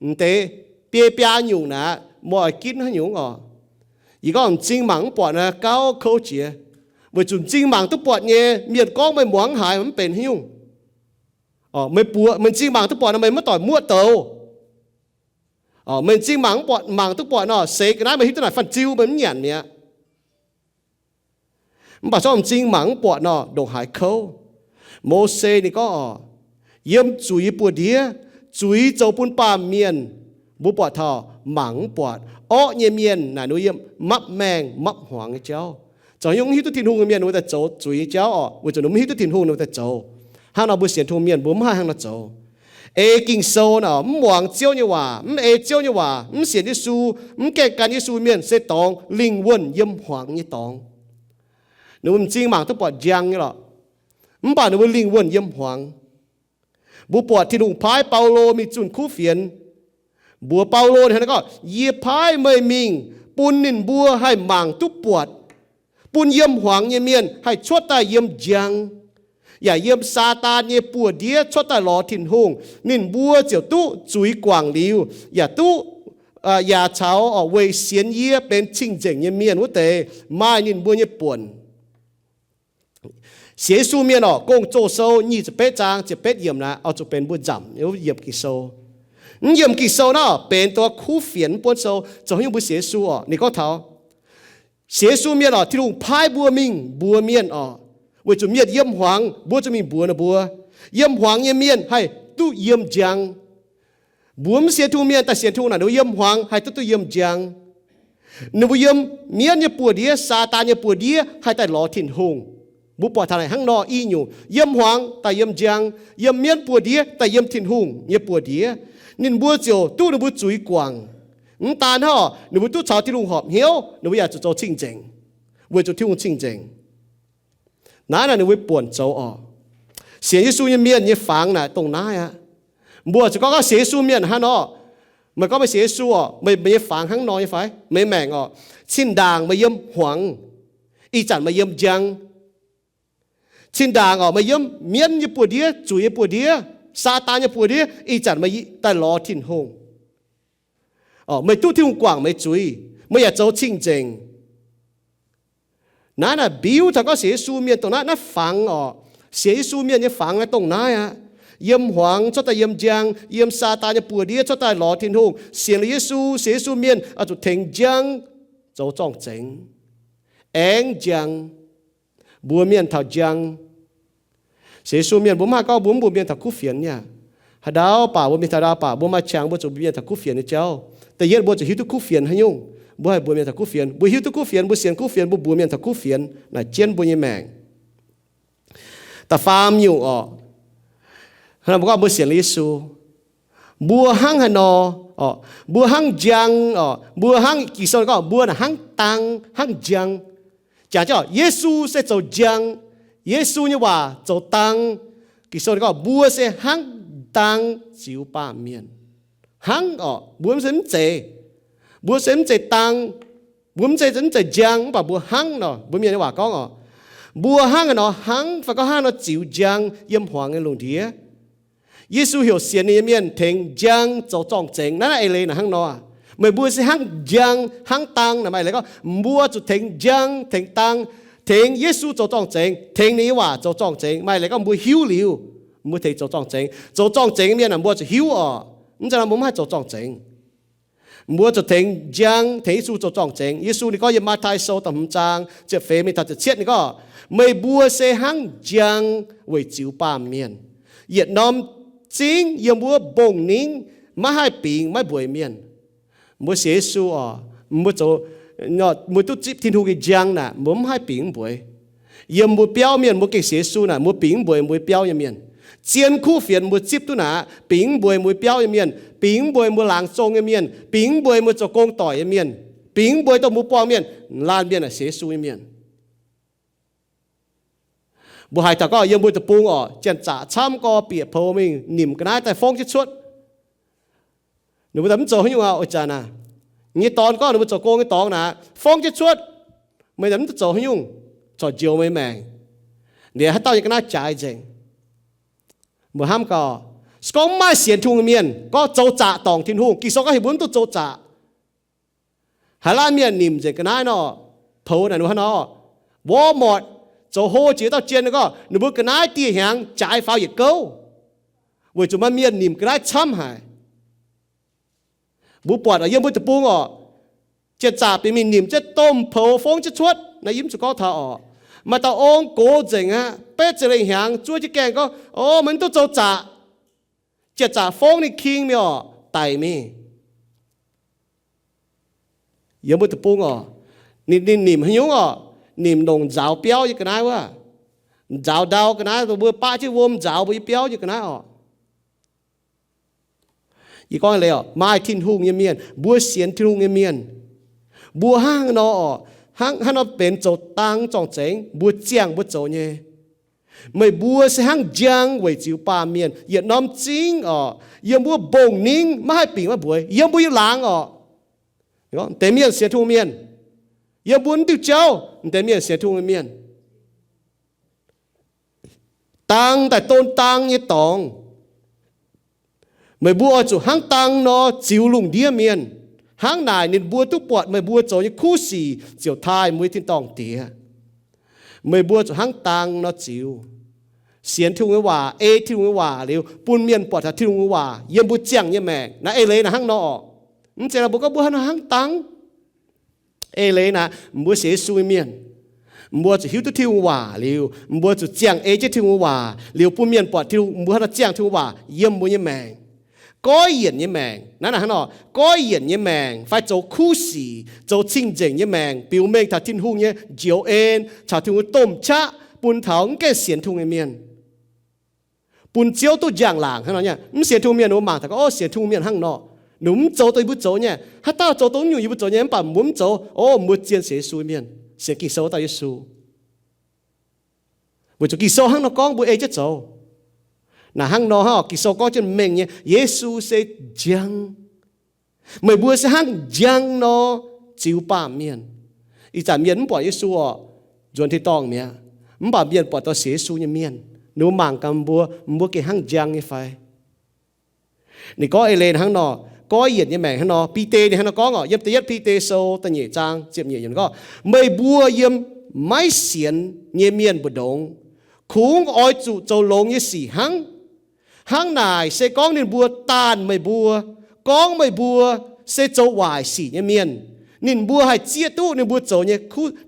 M'deix biei biaa nyungc naaic, meih oix ginv haaix nyungc oc. Yie gorngv m'zing mangc mv buatc naaiv gauh kouv jiex, weic zuqc m'zing mangc duqv buatc nyei mienh gorngv meih muangx mv haiz mv benx haaix nyungc. Meih buoz, meih m'zing mangc duqv buatc nor meih maiv doic muoqv douz. Meih m'zing mangc mv buatc, mangc duqv buatc nor, seix ga'naaiv meih hiuv duqv naaic fanh ziu meih mv nyanc mi'aqv. Mv baac zorqv m'zing mangc mv buatc nor, ndongc haaix kouv. Mose ninh gorngv oc, yiem zuiz nyei buoz-ndiev, zuiz zoux bun baamh mienh, mbuo buatc taux mangc mv buatc. Orqv nyei mienh naaic ninh mbuo yiem mapv maengh mapv hmuangx nyei jauv. Zoux haaix nyungc mv hiuv duqv Tin-Hungh nyei mienh ninh mbuo daaih zoux zuiz nyei jauv oc, weic zuqc ninh mbuo mv hiuv duqv Tin-Hungh ninh mbuo daaih zoux. Hnangv nor mbuo sienx Tin-Hungh mienh mbuo mv haih hnangv nor zoux. Ei Ging-Sou nor, mv muangx Ziouv nyei waac, mv ei Ziouv nyei waac, mv sienx Yesu, mv gaengh gan Yesu mienh se dorngx lingh wuonh yiem hmuangx nyei dorngx. Ninh mbuo m'zing mangc duqv buatc njang nyei lorqc, mv baac ninh mbuo lingh wuonh yiem hmuangx. Mbuo buatc Tin-Hungh paaiv Baulo mingh zunh kuv fienx. Mbuox Baulo ninh gorngv, yie paaiv meih mingh bun ninh mbuo haih mangc duqv buatc, bun yiem hmuangx nyei mienh haih cuotv daaih yiem njang, yaac yiem Saadaan nyei buoz-ndiev cuotv daaih lorz Tin-Hungh. Ninh mbuo ziouc duqv zuiz guangc liuz, yaac duqv, yaac caux weic sienx yie benx cing-nzengc nyei mienh wuov deix maaih ninh mbuo nyei buonc. Sienx Yesu mienh oc, Gong-Zoh Sou nyic ziepc betv zaang ziepc betv yiemc naaic, oix zuqc benx mbuo nzamc yiemc Ging-Sou. Mv yiemc Ging-Sou naaiv benx dongh kuv fienx mv buonv sou. Zoux haaix nyungc mbuo sienx Yesu oc, ninh gorngv taux sienx Yesu mienh oc, Tin-Hungh paaiv mbuo mingh mbuox mienh oc, weic zuqc mienh yiem hmuangx, mbuo zuqc mingh mbuox ninh mbuo. Yiem hmuangx nyei mienh haih duqv yiem njang. Mbuo mv sienx Tin-Hungh mienh daaih sienx Tin-Hungh naaic, ninh mbuo yiem hmuangx haih duqv duqv yiem njang. Ninh mbuo yiem mienv nyei buoz-ndiev, Saadaan nyei buoz-ndiev haih daaih lorz Tin-Hungh. Mbuo buatc taux naaic hnangv nor i nyungc, yiem hmuangx daaih yiem njang, yiem mienv buoz-ndiev daaih yiem Tin-Hungh nyei buoz-ndiev. Ninh mbuo ziouc duqv ninh mbuo zuiz guangc. Mv daan hnangv, ninh mbuo duqv caux Tin-Hungh horpc hnyouv, ninh mbuo yaac zuqc zoux cing-nzengc, weic zuqc Tin-Hungh cing-nzengc. Naaiv naaic ninh mbuo buonc zoux oc. Sienx Yesu nyei mienh nyei fangx naaic dongh naaiv aqv. Mbuo zuqc gorngv, gorngv sienx Yesu mienh hnangv nor, meih gorngv meih sienx Yesu oc, meih, meih nyei fangx hnangv nor nyei fai? Meih maengc oc, cin-ndaangc meih yiem hmuangx, ih zanc meih yiem njang. Cin-ndaangc oc, meih yiem mienv nyei buoz-ndiev, zuiz nyei buoz-ndiev, Saadaan nyei buoz-ndiev, ih zanc meih daaih lorz Tin-Hungh. Meih duqv Tin-Hungh guangc meih zuiz, meih yaac zoux cing-nzengc. Naaiv naaic mbiuv taux gorngv sienx Yesu mienh dongh naaiv, naaiv fangx oc. Sienx Yesu mienh nyei fangx naaiv dongh naaiv aqv. Yiem hmuangx cuotv daaih yiem njang, yiem Saadaan nyei buoz-ndiev cuotv daaih lorz Tin-Hungh. Sienx liuz Yesu, sienx Yesu mienh oix zuqc tengx njang zoux zorng-zengx, aengx njang, mbuox mienh taux njang. Sienx Yesu mienh mbuo mv haih gorngv mbuo mv mbuox mienh taux kuv fienx niaa. Haaix ndau baac mbuo mingh taux ndau baac mbuo maaih qangx mbuo zuqc mbuox mienh taux kuv fienx nyei jauv. Da'yietv mbuo zuqc hiuv duqv kuv fienx haaix nyungc, mbuo haih mbuox mienh taux kuv fienx. Mbuo hiuv duqv kuv fienx, mbuo sienx kuv fienx, mbuo mbuox mienh taux kuv fienx naaic jienv mbuo nyei maengc. Da'faam nyungc oc, mbuo gorngv mbuo sienx liuz Yesu, mbuo hnangv haaix nor oc, mbuo hnangv njang oc, mbuo hnangv, Ging-Sou gorngv mbuo naaic hnangv dang, hnangv njang. Jangx jienv oc, Yesu se zoux njang, Yesu nyei waac zoux dang. Ging-Sou gorngv mbuo se hnangv dang ziux baamh mienh. Hnangv oc, mbuo se mv zeiz, mbuo se mv zeiz dang, mbuo mv zeiz, mv zeiz njang, mv baac mbuo hnangv nor, mbuo mienh nyei waac gorngv oc, mbuo hnangv haaix nor hnangv, fai gorngv hnangv nor ziux njang yiem hmuangx nyei lungh ndiev. Yesu heuc sienx ninh nyei mienh tengx njang zoux zorng-zengx. Naaiv naaiv eix leiz naaic hnangv nor, meih mbuo se hnangv njang hnangv dang naaic, maaih leiz gorngv mbuo zuqc tengx njang, tengx dang, tengx Yesu zoux zorng-zengx, tengx ninh nyei waac zoux zorng-zengx. Maaih leiz gorngv mbuo hiuv liuz, mbuo tengx zoux zorng-zengx. Zoux zorng-zengx nyei mienh naaic mbuo zuqc hiuv oc. Mv zeiz nor mbuo mv haih zoux zorng-zengx. Mbuo zuqc tengx njang, tengx Yesu zoux zorng-zengx. Yesu ninh gorngv yiem Matv^taai Sou da'hmz zaang ziepc feix mingh taux ziepc cietv ninh gorngv, meih mbuo se hnangv njang weic ziux baamh mienh. Yietc norm zingv yiem wuov mbong-ningv maiv haih bingx maiv mbueiz mienh. Mbuo sienx Yesu oc, mbuo zoux, mbuo duqv zipv Tin-Hungh nyei njang naaic, mbuo mv haih bingx mv mbueiz. Yiem mbuo biauv mienh mbuo gengh sienx Yesu naaic, mbuo bingx mv mbueiz mbuo biauv nyei mienh. Zien kuv fienx mbuo zipv duqv naaic, bingx mv mbueiz mbuo biauv nyei mienh, bingx mv mbueiz mbuo laangz zong nyei mienh, bingx mv mbueiz mbuo zoux gong doic nyei mienh, bingx mv mbueiz dongh mbuo buangh mienh, laanh mienh naaic sienx Yesu nyei mienh. Mbuo haiz taux gorngv yiem mbuo deic-bung oc, janx-zaqc camv gorx bieqc poux mingh nimc ga'naaiv daaih fongv jienv cuotv. Ninh mbuo daaih mv zoux haaix nyungc aqv, oix zanc aac. Nyei dorn gorngv ninh mbuo zoux gong nyei dorngx naaic, fongv jienv cuotv. Meih daaih mv duqv zoux haaix nyungc, corc njoux meih maengc. Liuz haaix dauh nyei ga'naaiv jaaix nzengc. Mbuo hnamv gaax, se gorngv mv maaih sienx Tin-Hungh nyei mienh gorngv zoux zaqc dorngc Tin-Hungh, Ging-Sou gorngv heuc mbuo mv duqv zoux zaqc. Haaix laanh mienh nimc nzengc ga'naaiv nor, poux naaic ninh mbuo hnangv nor, Walmart zoux hlo jiex dauh jien gorngv ninh mbuo ga'naaiv dieh hnyangx jaaix faaux yietc gouv, weic zuqc maaih mienh nimc ga'naaiv camv haic. Mbuo buatc yiem mbuo deic-bung oc, janx-zaqc bieqc mingh nimc jienv domh poux fongv jienv cuotv. Naaiv yie mv zuqc gorngv taux oc. Maaih dauh ong gox nzengc aqv, betv ziepc lengh hnyangx zuov jienv gaengh gorngv, O, meih mv duqv zoux zaqc. Janx-zaqc fongv ninh king mingh oc, daic mingh. Yiem mbuo deic-bung oc, ninh, ninh nimc haaix nyungc oc? Nimc longc nzaaux biauv nyei ga'naaiv wuov. Nzaaux ndau ga'naaiv, mbuo baqv jienv wuom nzaaux mbuo nyei biauv nyei ga'naaiv oc. Yie gorngv leiz oc, maaih Tin-Hungh nyei mienh, mbuo sienx Tin-Hungh nyei mienh, mbuo hnangv haaix nor oc, hnangv, hnangv nor benx zoux dang zorng-zengx, mbuo ziangh mbuo zoux nyei. Meih mbuo se hnangv njang weic ziux baamh mienh. Yietc norm zingv oc, yiem mbuo mbong-ningv maiv haih bingx maiv mbueiz, yiem mbuo nyei laangz oc. Deix mienh sienx Tin-Hungh mienh, yiem mbuo mv diuh jauv, deix mienh sienx Tin-Hungh mienh. Dang daaih don dang nyei dorngx. Meih mbuo oix zuqc hnangv dang nor ziux lungh ndiev mienh. Hnangv naaic ninh mbuo duqv buatc meih mbuo zoux nyei kuv sic ziouc taaih mbuo nyei tin-dorngh Diex. Meih mbuo zuqc hnangv dang nor ziux. Sienx Tin-Hungh nyei waac, ei Tin-Hungh nyei waac liuz, bun mienh buatc taux Tin-Hungh nyei waac yiem mbuo ziangh nyei maengc. Naaiv eix leiz naaic hnangv nor oc. Mv zeiz mbuo gorngv mbuo hnangv haaix nor hnangv dang. Eix leiz naaic, mbuo sienx Yesu nyei mienh, mbuo zuqc hiuv duqv Tin-Hungh waac liuz, mbuo zuqc ziangh ei jienv Tin-Hungh waac liuz, bun mienh buatc Tin-Hungh, mbuo hnangv nor ziangh Tin-Hungh waac yiem mbuo nyei maengc. Goiv yienc nyei maengc, naaiv naaic hnangv nor, goiv yienc nyei maengc fai zoux kuv sic, zoux cing-nzengc nyei maengc, biux mengh taux Tin-Hungh nyei njoux en caux Tin-Hungh domh qaqv bun taux mv gaengh sienx Tin-Hungh nyei mienh. Bun Ziouv duqv njang-laangc hnangv nor nyei. Mv sienx Tin-Hungh mienh ninh mbuo mangc taux gorngv, o, sienx Tin-Hungh mienh hnangv nor, ninh mbuo mv zoux dongh yie mbuo zoux nyei. Haaix dauh zoux dongh nyungc yie mbuo zoux nyei, mv baac mbuo mv zoux. O, mbuo zien sienx Yesu mienh, sienx Ging-Sou dauh Yesu. Weic zuqc Ging-Sou hnangv nor gorngv mbuo ei jienv zoux. Naaic hnangv nor hnangv oc, Ging-Sou gorngv jienv mengh nyei, Yesu se njang. Meih mbuo se hnangv njang nor ziux baamh mienh. Ih zanc mienh mv buatc Yesu oc, nzuonx tin-dorngh mi'aqv. Mv baac mienh buatc dauh sienx Yesu nyei mienh, ninh mbuo mangc gaax mbuo, mbuo gengh hnangv njang nyei fai? Ninh gorngv eix leiz hnangv nor, goiv yienc nyei maengc hnangv nor, Bide ninh hnangv nor gorngv oc, yiem da'yietv Bide sou da'nyeic zaang ziepc nyeic yiemc gorngv, meih mbuo yiem maiv sienx nyei mienh mbu'ndongx, kungx oix zuqc zoux longx nyei sic hnangv. Hnangv naaic se gorngv ninh mbuo daanh meih mbuo, gorngv meih mbuo se zoux waaic sic nyei mienh. Ninh mbuo haih zieqv duqv ninh mbuo zoux nyei,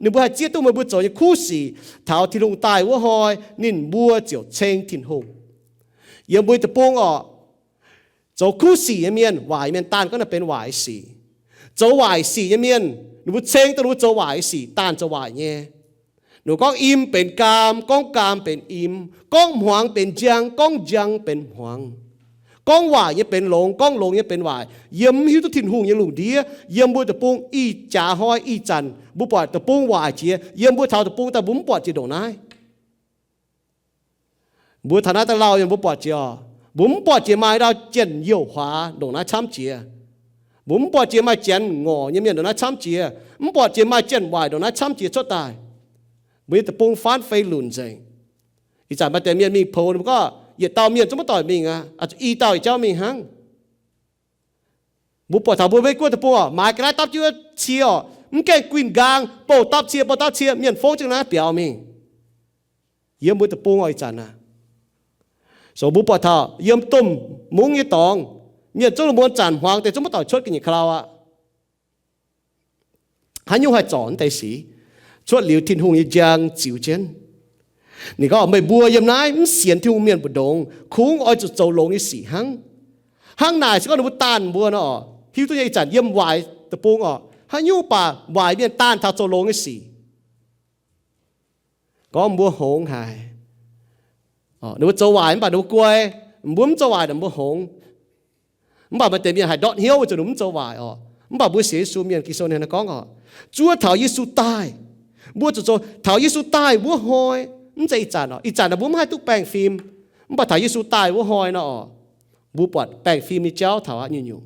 ninh mbuo haih zieqv duqv meih mbuo zoux nyei kuv sic taux Tin-Hungh daaih wuov hnoi, ninh mbuo ziouc ceng Tin-Hungh. Yiem mbuo deic-bung oc, zoux kuv sic nyei mienh, waaic mienh daanh gorngv naaiv benx waaic sic. Zoux waaic sic nyei mienh, ninh mbuo ceng dongh ninh mbuo zoux waaic sic, daanh zoux waaic nyei. Ninh mbuo gorngv im benx gaam, gorngv gaam benx im, gorngv hmuangx benx njang, gorngv njang benx hmuangx, gorngv waaic nyei benx longx, gorngv longx nyei benx waaic. Yiem mv hiuv duqv Tin-Hungh nyei lungh ndiev, yiem mbuo deic-bung ih jaax hnoi ih zanc mbuo buatc deic-bung waaic jiex, yiem mbuo taux deic-bung daaih mbuo mv buatc jiex ndongc naaiv. Mbuo taux naaiv daaih lauh, mbuo buatc jiex oc, mbuo mv buatc jiex maaih ndau jienh youh huaax ndongc naaiv camv jiex. Mbuo mv buatc jiex maaih janx ngorc nyei mienh ndongc naaiv camv jiex. Mv buatc jiex maaih janx waaic ndongc naaiv camv jiex cuotv daaih. Mbuo nyei deic-bung faanv fei lunc nzengc. Ih zanc maaih deix mienh mingh poux, ninh mbuo gorngv yietc dauh mienh zungv maiv doic mingh aqv, i dauh yietc jauv mingh hnangv. Mbuo buatc taux mbuo Meiv Guoqv deic-bung oc, maaiz ga'naaiv dapv jienv wuov cie oc, mv gaengh guinh nqaang, bouh dapv cie, bouh dapv cie, mienh fongv jienv naaiv biaux mingh. Yiem mbuo deic-bung oc, ih zanc aqv. So mbuo buatc taux yiem domh mungv nyei dorngx, mienh zungv lungh muonz zanc hmuangx deix zungv maiv doic cuotv ga'nyiec ka'lau aqv. Haaix nyungc haih zorc naaiv deix sic? Cuotv liuz Tin-Hungh nyei njang ziux jienv. Ninh gorngv, meih mbuo yiem naaiv mv sienx Tin-Hungh mienh mbu'ndongx kungx oix zuqc zoux longx nyei sic hnangv. Hnangv naaic se gorngv ninh mbuo daanh mbuo nor oc, hiuv duqv nyei ih zanc yiem waaic deic-bung oc, haaix nyungc baac waaic mienh daanh taux zoux longx nyei sic. Gorngv mbuo hngongx haic. Ninh mbuo zoux waaic mv baac ninh mbuo guai, mbuo mv zoux waaic mbuo hngongx. Mv baac maaih deix mienh haih ndortv hnyouv weic zuqc ninh mv zoux waaic oc. Mv baac mbuo sienx Yesu mienh, Ging-Sou ninh gorngv oc, zuov taux Yesu daaih, mbuo zuqc zoux taux Yesu daaih wuov hnoi, mv zeiz ih zanc oc. Ih zanc naaic mbuo mv haih duqv baengh fim, mv baac taux Yesu daaih wuov hnoi nor oc, mbuo buatc baengh fim nyei jauv taux aqv nyungc-nyungc.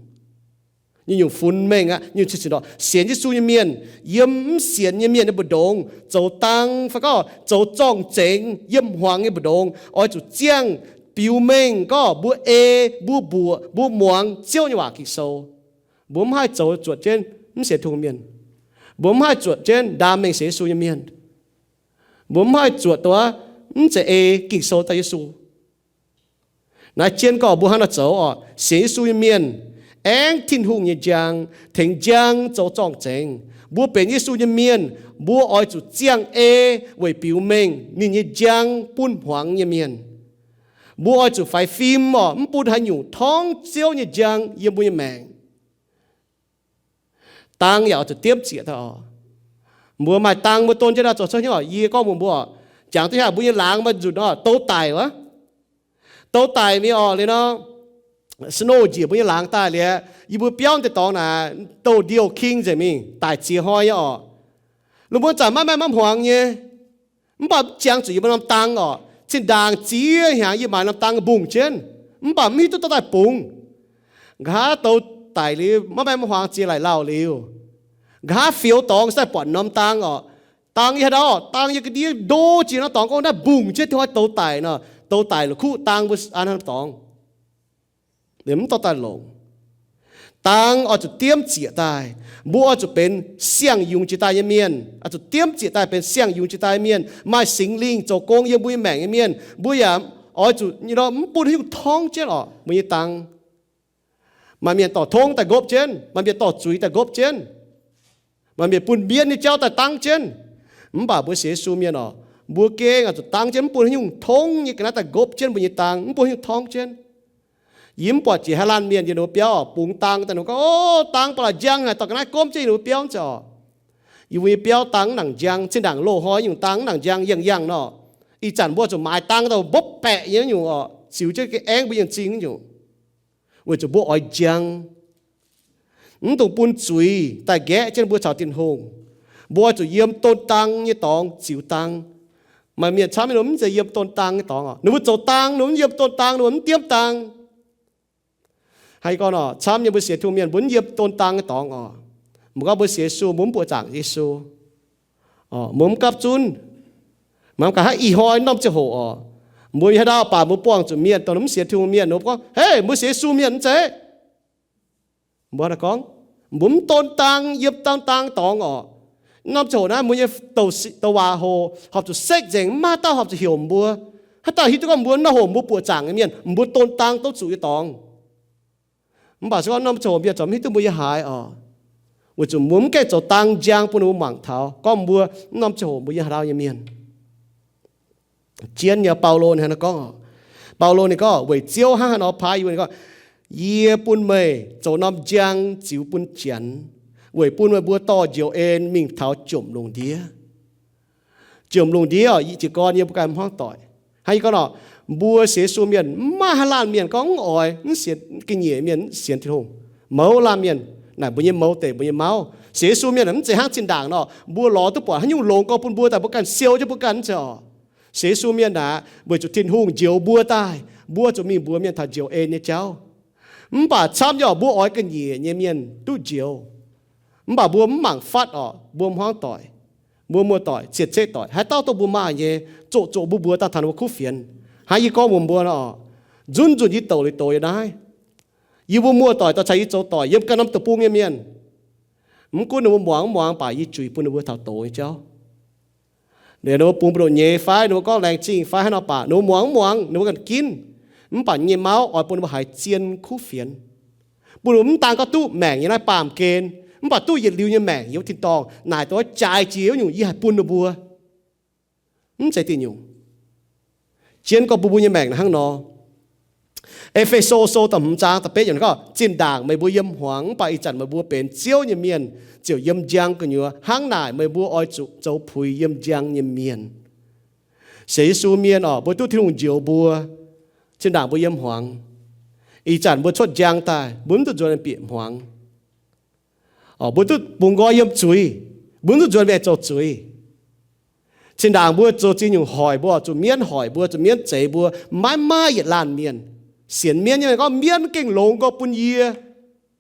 Nyungc-nyungc funx mengh aqv, nyungc-nyungc sienx Yesu nyei mienh, yiem mv sienx nyei mienh nyei mbu'ndongx zoux dang fai gorngv zoux zorng-zengx yiem hmuangx nyei mbu'ndongx, oix zuqc ziangh biux mengh gorngv mbuo ei, mbuo mbuoqc, mbuo muangx Ziouv nyei waac Ging-Sou. Mbuo mv haih zoux zuotc jienv mv sienx Tin-Hungh mienh. Mbuo mv haih zuotc jienv ndaam mengh sienx Yesu nyei mienh. Mbuo mv haih zuotc duqv mv zeiz ei Ging-Sou daaih Yesu. Naaiv jienv gorngv mbuo hnangv naaiv zoux oc, sienx Yesu nyei mienh aengv Tin-Hungh nyei njang, tengx njang zoux zorng-zengx. Mbuo benx Yesu nyei mienh, mbuo oix zuqc ziangh ei weic biux mengh ninh nyei njang bun hmuangx nyei mienh. Mbuo oix zuqc faix fim oc, mv bun haaix nyungc torngv Ziouv nyei njang yiem mbuo nyei maengc. Dang yaac oix zuqc diemv zieqc daaih oc. Mbuo maaih dang mbuo don jienv daaih zoux cuotv hnyouv oc. Yie gorngv mbuox mbuo, jangx duqv haaix mbuo nyei laangz maaih nzunc oc, dou daic wuov. Dou daic mingh oc, liuz nor, snow njiec mbuo nyei laangz daaih liuz, yie mbuo biauv deix dorngx naaic, dou ndiouh king nzengc mingh, daic ziex hnoi nyei oc. Lungh mbuo zanc maiv maaih maiv hmuangx nyei. Mv baac mv jangx zuqc yie mbuo norm dang oc. Zinh ndaangc ziex hnyangx yie maaiz norm dang mbungh jienv, mv baac mv hiuv duqv dorh daaih bungx. Nqa'haav dou daic liuz maiv maaih maiv hmuangx ziex laaic lauh liuz, nqa'haav fioux dorngx se daaih buatc norm dang oc. Dang yie haaix ndau, dang yie ga'ndiev ndo jiex norm dorngx gorngv naaiv mbungh jienv, hnoi dou daic nor, dou daic la'kuqv dang mbuo an norm dorngx. Mv dorh daaih longc. Dang oix zuqc diemv zieqc daaih. Mbuo oix zuqc benx siang-yungz jiex daaih nyei mienh, oix zuqc diemv zieqc daaih benx siang-yungz jiex daaih nyei mienh, maaih Singx Lingh zoux gong yiem mbuo nyei maengc nyei mienh. Mbuo yaac oix zuqc nyei nor mv bun haaix nyungc torngv jienv oc mbuo nyei dang. Maaih mienh dorh tongv daaih nqopv jienv, maaih mienh dorh zuiz daaih nqopv jienv, maaih mienh bun mienv nyei jauv daaih dangv jienv. Mv baac mbuo sienx Yesu mienh oc, mbuo gengh oix zuqc dangv jienv, mv bun haaix nyungc tongv nyei ga'naaiv daaih nqopv jienv mbuo nyei dang, mv bun haaix nyungc torngv jienv. Yie mv buatc jiex Haaix Laanh mienh yiem ninh mbuo biauv oc, bungx dang daaih ninh gorngv, o, dang ba'laqc njang haic, dorh ga'naaiv gomv jienv yiem ninh mbuo biauv mv zeiz oc. Yie mbuo nyei biauv dang mv nangc njang, zinh ndaangc loz-hnoi nyungc dang mv nangc njang yangh yangh nor. Ih zanc mbuo zuqc maaiz dang daaih mbopv baeqc nyei nyungc oc, ziux jienv aengv mbuo yangh zingh nyungc. Weic zuqc mbuo oix njang, mv dungx bun zuiz daaih nqaeqv jienv mbuo caux Tin-Hungh. Mbuo oix zuqc yiem don dang nyei dorngx ziux dang. Maaih mienh camv nyei ninh mv zeiz yiem don daang nyei dorngx oc. Ninh mbuo zoux daang, ninh mbuo mv yiem don daang, ninh mbuo mv diemv daang. Hnangv yie gorngv oc, camv nyei mbuo sienx Tin-Hungh mienh mbuo mv yiem don daang nyei dorngx oc. Mbuo gorngv mbuo sienx Yesu, mbuo mv buoqc zaangc Yesu. Mbuo mv gapv zunv. Mangc gaax hnangv ih hnoi norm ziangh hoc oc, mbuo nyei haaix dauh baac mbuo buangh zuqc mienh dongh mv sienx Tin-Hungh mienh, ninh mbuo gorngv, Hei, mbuo sienx Yesu mienh mv zeiz? Mbuo gorngv, mbuo mv don daang, yiem don daang dorngx oc. Norm ziangh hoc naaiv mbuo nyei douc waac hoc horpc zuqc sekv nzengc, mv maaih dauh horpc zuqc heuc mbuo. Haaix dauh hiuv duqv gorngv mbuo norm hoc mbuo buoqc zaangc nyei mienh, mbuo don daang duqv zuqc nyei dorngx. Mv baac se gorngv norm ziangh hoc mienh zungv mv hiuv duqv mbuo yiem haaix oc, weic zuqc mbuo mv gaengh zoux daang njang bun ninh mbuo mangc taux gorngv mbuo norm ziangh hoc mbuo yiem haaix dauh nyei mienh. Zien nyei Baulo ninh hnangv naaiv gorngv oc. Baulo ninh gorngv, Weic Ziouv hnangv haaix nor paaiv yie, ninh gorngv, Yie bun meih zoux norm njang ziux bun Janx, weic bun meih mbuo dorh njoux en mingh taux jomc lungh ndiev. Jomc lungh ndiev oc, jiez gorn yie mbuo ganh hmuangv doic. Hnangv yie gorngv oc, mbuo sienx Yesu mienh mv maaih haaix laanh mienh gorngv mv oix, mv sienx ga'nyiec mienh, mv sienx Tin-Hungh. Mouz laanh mienh naaic mbuo nyei mouz deic mbuo nyei mauv. Sienx Yesu mienh mv zeiz hnangv zinh ndaangc nor, mbuo lorz duqv buatc haaix nyungc longx gorx bun mbuo daaih mbuo ganh siou jienv mbuo ganh nzengc oc. Sienx Yesu mienh aeqv, weic zuqc Tin-Hungh njoux mbuo daaih, mbuo zuqc mingh mbuox mienh taux njoux en nyei jauv. Mv baac camv nyei oc, mbuo oix ga'nyiec nyei mienh duqv njoux. Mv baac mbuo mv mangc fatv oc, mbuo hmuangv doic, mbuo muoz-doic, cien-ceqv doic, haaix dauh dongh mbuo maaih nyei, zoqc zoqc mbuo mbuox daaih taux ninh mbuo kuv fienx. Hnangv yie gorngv mbuox mbuo nor oc, nzunc nzunc yie douc liuz doz yiem naaiv, yie mbuo muoz-doic dorh caux yie zoux doic yiem ganh norm deic-bung nyei mienh, mv gunv ninh mbuo muangx mv muangx baac yie juix bun ninh mbuo taux doz nyei jauv. Ninh mbuo bungx mbu'ndongx nyei fai ninh mbuo gorngv laengz zingh fai haaix nor baac ninh mbuo muangx mv muangx ninh mbuo ganh ginv. Mv baac yie nyei mauv oix bun ninh mbuo haiz zien kuv fienx, bun ninh mbuo mv daan gorngv duqv maengc yiem naaiv baamh gen, mv baac duqv yietc liuz nyei maengc yiem wuov tin-dorngh. Naaic dongh jaaix jiex wuov nyungc yie haih bun ninh mbuo. Mv zeiz diuh nyungc. Zien gorx bun mbuo nyei maengc hnangv nor. E^fe^so Sou da'hmz zaang da'betv yiemc gorngv, Zinh ndaangc meih mbuo yiem hmuangx, mv baac ih zanc meih mbuo benx Ziouv nyei mienh, ziouc yiem njang gu'nyuoz. Hnangv naaic meih mbuo oix zuqc zoux puix yiem njang nyei mienh. Sienx Yesu mienh oc, mbuo duqv Tin-Hungh njoux mbuo. Zinh ndaangc mbuo yiem hmuangx, ih zanc mbuo cuotv njang daaih, mbuo mv duqv nzuonx bieqc hmuangx. Mbuo duqv bungx nqoi yiem zuiz, mbuo mv duqv nzuonx mingh zoux zuiz. Zinh ndaangc mbuo zoux ziex nyungc hoic mbuo, zuqc mienv hoic mbuo, zuqc mienv zeix mbuo, maiv maaih yietc laanh mienh. Sienx mienv nyei mienh gorngv, Mienv gengh longx nqoi bun yie.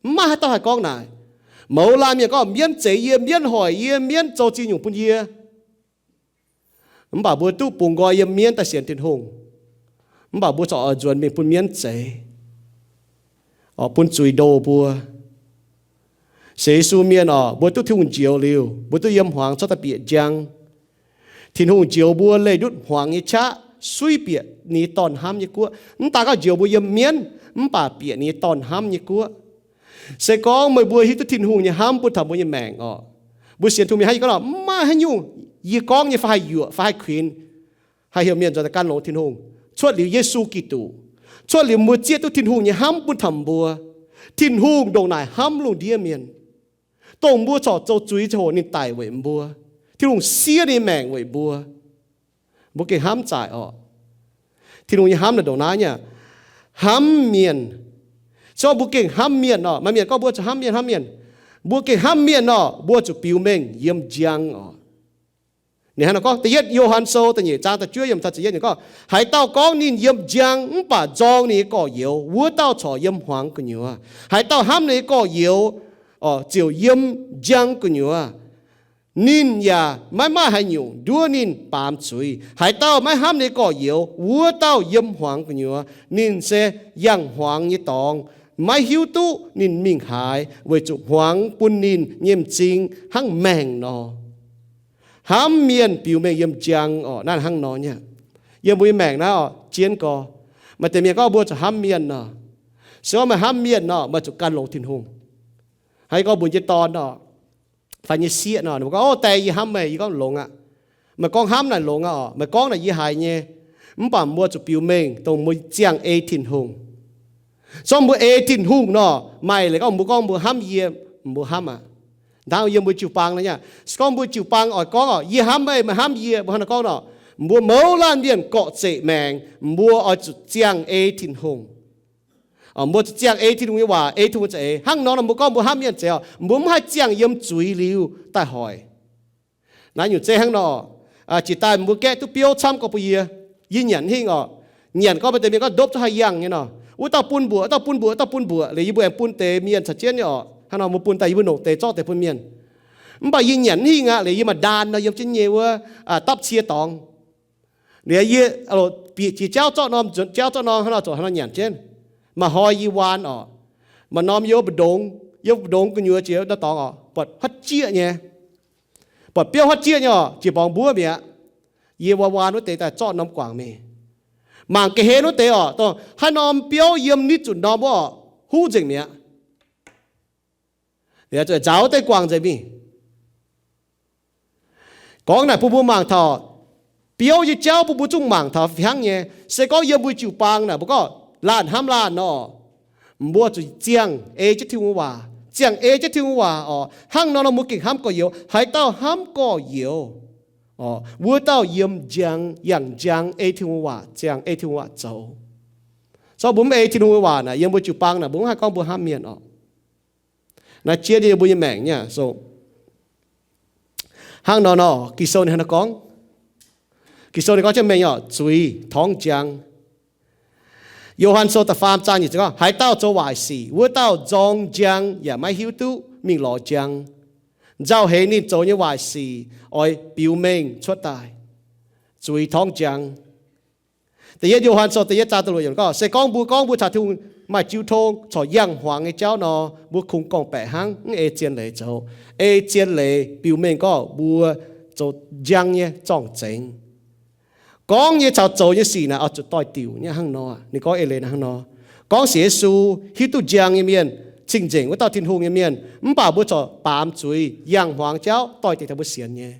Mv maaih haaix dauh haih gorngv naaic. Mouz laanh mienh gorngv, Mienv zeix yie, mienv hoic yie, mienv zoux ziex nyungc bun yie. Mv baac mbuo duqv bungx nqoi yiem mienv daaih sienx Tin-Hungh. Mv baac mbuo corc oix nzuonx mingh bun mienv zeix, bun zuiz ndoh mbuo. Sienx Yesu mienh oc, mbuo duqv Tin-Hungh njoux liuz, mbuo duqv yiem hmuangx cuotv daaih bieqc njang. Tin-Hungh njoux mbuo leih ndutv hmuangx nyei qaqv suiv bieqc ninh nyei Dorn hnamv nyei guoqv. Mv daan gorngv njoux mbuo yiem mienv, mv baac bieqc ninh nyei Dorn hnamv nyei guoqv. Se gorngv meih mbuo hiuv duqv Tin-Hungh nyei hnamv bun taux mbuo nyei maengc oc, mbuo sienx Tin-Hungh mienh hnangv yie gorngv nor, mv maaih haaix nyungc yie gorngv nyei fai haih yuoqc fai haih kuinx, haih heuc mienh nzuonx daaih gan longx Tin-Hungh. Cuotv liuz Yesu Giduc, cuotv liuz mbuo zieqv duqv Tin-Hungh nyei hnamv bun taux mbuo. Tin-Hungh ndongc naaic hnamv lungh ndiev mienh, dongh mbuo corc zoux zuiz ziangh hoc ninh daic weic mbuo. Tin-Hungh siev ninh nyei maengc weic mbuo. Mbuo gengh hnamv zaaic oc. Tin-Hungh nyei hnamv naaic ndongc naaiv nyei aqv. Hnamv mienh. Se gorngv mbuo gengh hnamv mienh nor, maaih mienh gorngv mbuo zuqc hnamv mienh, hnamv mienh. Mbuo gengh hnamv mienh nor, mbuo zuqc biux mengh yiem njang oc. Ninh hnangv naaiv gorngv, da'yietv Yo^han Sou da'nyeic zaang da'juov yiemc taux ziepc yietv ninh gorngv, Haaix dauh gorngv ninh yiem njang mv baac nzorng ninh nyei gorx-youz, wuov dauh corc yiem hmuangx gu'nyuoz. Haaix dauh hnamv ninh nyei gorx-youz ziouc yiem njang gu'nyuoz. Ninh yaac maiv maaih haaix nyungc nduov ninh baamz zuiz. Haaix dauh maiv hnamv ninh nyei gorx-youz, wuov dauh yiem hmuangx gu'nyuoz. Ninh se yangh hmuangx nyei dorngx, maiv hiuv duqv ninh mingh haaix, weic zuqc hmuangx bun ninh nyei m'zing hnangv maengh nor. Hnamv mienh biux mengh yiem njang oc. Naaiv hnangv nor nyei. Yiem mbuo nyei maengc naaiv oc, jienv gorx, maaih deix mienh gorngv mbuo zuqc hnamv mienh nor. Se gorngv meih hnamv mienh nor, meih zuqc gan longx Tin-Hungh. Hnangv yie gorngv mbuox yie nyei dorn nor, fai nyei sieqv nor, ninh mbuo gorngv, O, die, yie hnamv meih. Yie gorngv, Longx aqv. Meih gorngv hnamv naaic longx aqv oc. Meih gorngv naaic yie haiz nyei. Mv baac mbuo zuqc biux mengh dongh mbuo ziangh ei Tin-Hungh. Se gorngv mbuo ei Tin-Hungh nor, maaih leiz gorngv mbuo gorngv mbuo hnamv yie, mbuo hnamv aqv. Hnangv yiem mbuo jiu-baang nor nyei. Se gorngv mbuo jiu-baang oix gorngv oc, Yie hnamv meih, meih hnamv yie, mbuo hnangv naaiv gorngv nor, mbuo mouz laanh mienh gorqv-zeqc maengc, mbuo oix zuqc ziangh ei Tin-Hungh. Mbuo zuqc ziangh ei Tin-Hungh nyei waac, ei Tin-Hungh za'eix. Hnangv nor nor mbuo gorngv mbuo hnamv mienh zeiz oc, mbuo mv haih ziangh yiem zuiz liuz daaih hoic. Naaiv nyungc zeiv hnangv nor oc. Jiex daaih mbuo gaeqv duqv biouv camv gorx bun yie. Yie nyanc hingh orqc. Nyanc gorngv maaih deix mienh gorngv ndopv zuqc haih yangh nyei nor. Wuov dauh bun mbuoqc, wuov dauh bun mbuoqc, wuov dauh bun mbuoqc liuz yie mbuo aengx bun deix mienh caux jienv nyei orqc. Hnangv nor mbuo bun daaih yie mbuo longc deix zorqv deix bun mienh. Mv baac yie nyanc hingh aqv liuz yie maaih ndaan nor yiem jienv nyei wuov dapv cie dorngx. Liuz yie bieqc jiex jauv zorqv norm, jauv zorqv norm hnangv nor zoux hnangv nor nyanc jienv. Maaih hnoi yie waan orqc, maaih norm yiem mbu'ndongx, yiem mbu'ndongx gu'nyuoz jiex norm dorngx orqc, buatc huotv jieqv nyei. Buatc biouv huotv jieqv nyei orqc, jiex borngz mbuov mi'aqv. Yie waan waan wuov deix daaih zorqv norm guangc mingh. Mangc ga'hlen wuov deix orqc, dongh haaix norm biouv yiem nitv zuqc norm wuov orqc, huv nzengc mi'aqv. Nzaaux wuov deix guangc nzengc mingh. Gorngv naaic bun mbuo mangc taux biouv nyei jauv bun mbuo zungv mangc taux fih hnangv nyei. Se gorngv yiem mbuo jiu-baang naaic mbuo gorngv laanh hnamv laanh nor, mbuo zuqc ziangh ei jienv Tin-Hungh nyei waac, ziangh ei jienv Tin-Hungh nyei waac orqc. Hnangv nor nor mbuo gengh hnamv gorx-youz. Haaix dauh hnamv gorx-youz, wuov dauh yiem njang, yangh njang ei Tin-Hungh nyei waac, ziangh ei Tin-Hungh nyei waac zoux. Zorqv mbuo mv ei Tin-Hungh nyei waac naaic, yiem mbuo jiu-baang naaic mbuo mv haih gorngv mbuo hnamv mienh orqc. Naaiv jiex nyei mbuo nyei maengc nyei aqv. Hnangv nor nor Ging-Sou ninh hnangv nor gorngv, Ging-Sou ninh gorngv jienv mengh orqc, zuiz torngv njang. Yo^han Sou da'faam zaang nyeic ziepc gorngv, haaix dauh zoux waaic sic, wuov dauh nzorng njang yaac maiv hiuv duqv mingh lorz njang. Nzauh heix ninh zoux nyei waaic sic oix biux mengh cuotv daaih. Zuiz torngv njang. Da'yietv Yo^han Sou da'yietv zaang da'luoqc yiemc gorngv, se gorngv mbuo gorngv mbuo caux Tin-Hungh maaih jiu tong corc yangh hmuangx nyei jauv nor, mbuo kungx gorngv-baeqc hnangv, mv ei zien leiz zoux. Ei zien leiz biux mengh gorngv mbuo zoux njang nyei zorng-zengx. Gorngv nyei caux zoux nyei sic naaic oix zuqc doix-diuc nyei hnangv nor. Ninh gorngv eix leiz naaic hnangv nor. Gorngv sienx Yesu, hiuv duqv njang nyei mienh, cing-nzengc wuov dauh Tin-Hungh nyei mienh, mv baac mbuo corc baamz zuiz, yangh hmuangx jauv doix-diuc taux mbuo sienx nyei.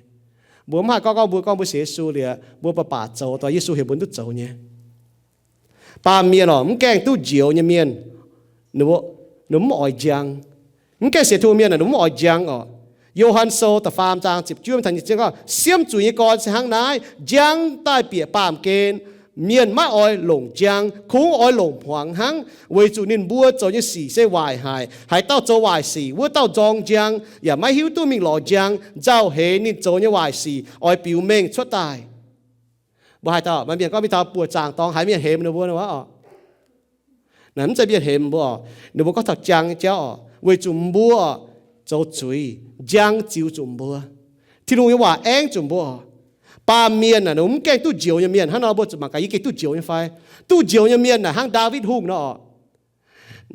Mbuo mv haih gorngv gorngv mbuo gorngv mbuo sienx Yesu liuz, mbuo baac baac zoux dongh Yesu heuc mbuo duqv zoux nyei. Baamh mienh orqc, mv gaengh duqv njoux nyei mienh, ninh mv oix njang. Mv gaengh sienx Tin-Hungh mienh naaic, ninh mv oix njang orqc. Yo^han Sou da'faam zaang ziepc juov taux nyic ziepc yietv gorngv, siemv zuiz nyei gorn se hnangv naaiv, njang daaih bieqc baamh gen. Mienh maiv oix longc njang, kungx oix longc hmuangx hnangv, weic zuqc ninh mbuo zoux nyei sic se waaic haic. Haaix dauh zoux waaic sic, wuov dauh nzorng njang yaac maiv hiuv duqv mingh lorz njang. Nzauh heix ninh zoux nyei waaic sic oix biux mengh cuotv daaih. Mbuo haaix dauh maaih mienh gorngv mingh taux buoqc zaangc dorngx haiz mienh hemx ninh mbuo nor orqc? Naaic mv zeiz mienh hemx mbuo orqc. Ninh mbuo gorngv taux njang nyei jauv orqc, weic zuqc mbuo orqc zoux zuiz, njang ziux zuqc mbuo. Tin-Hungh nyei waac aengv zuqc mbuo orqc. Baamh mienh naaic, ninh mbuo mv gaengh duqv njoux nyei mienh. Hnangv nor mbuo zuqc mangc gaax, yie gengh duqv njoux nyei fai? Duqv njoux nyei mienh naaic hnangv Ndaawitv Hungh nor orqc.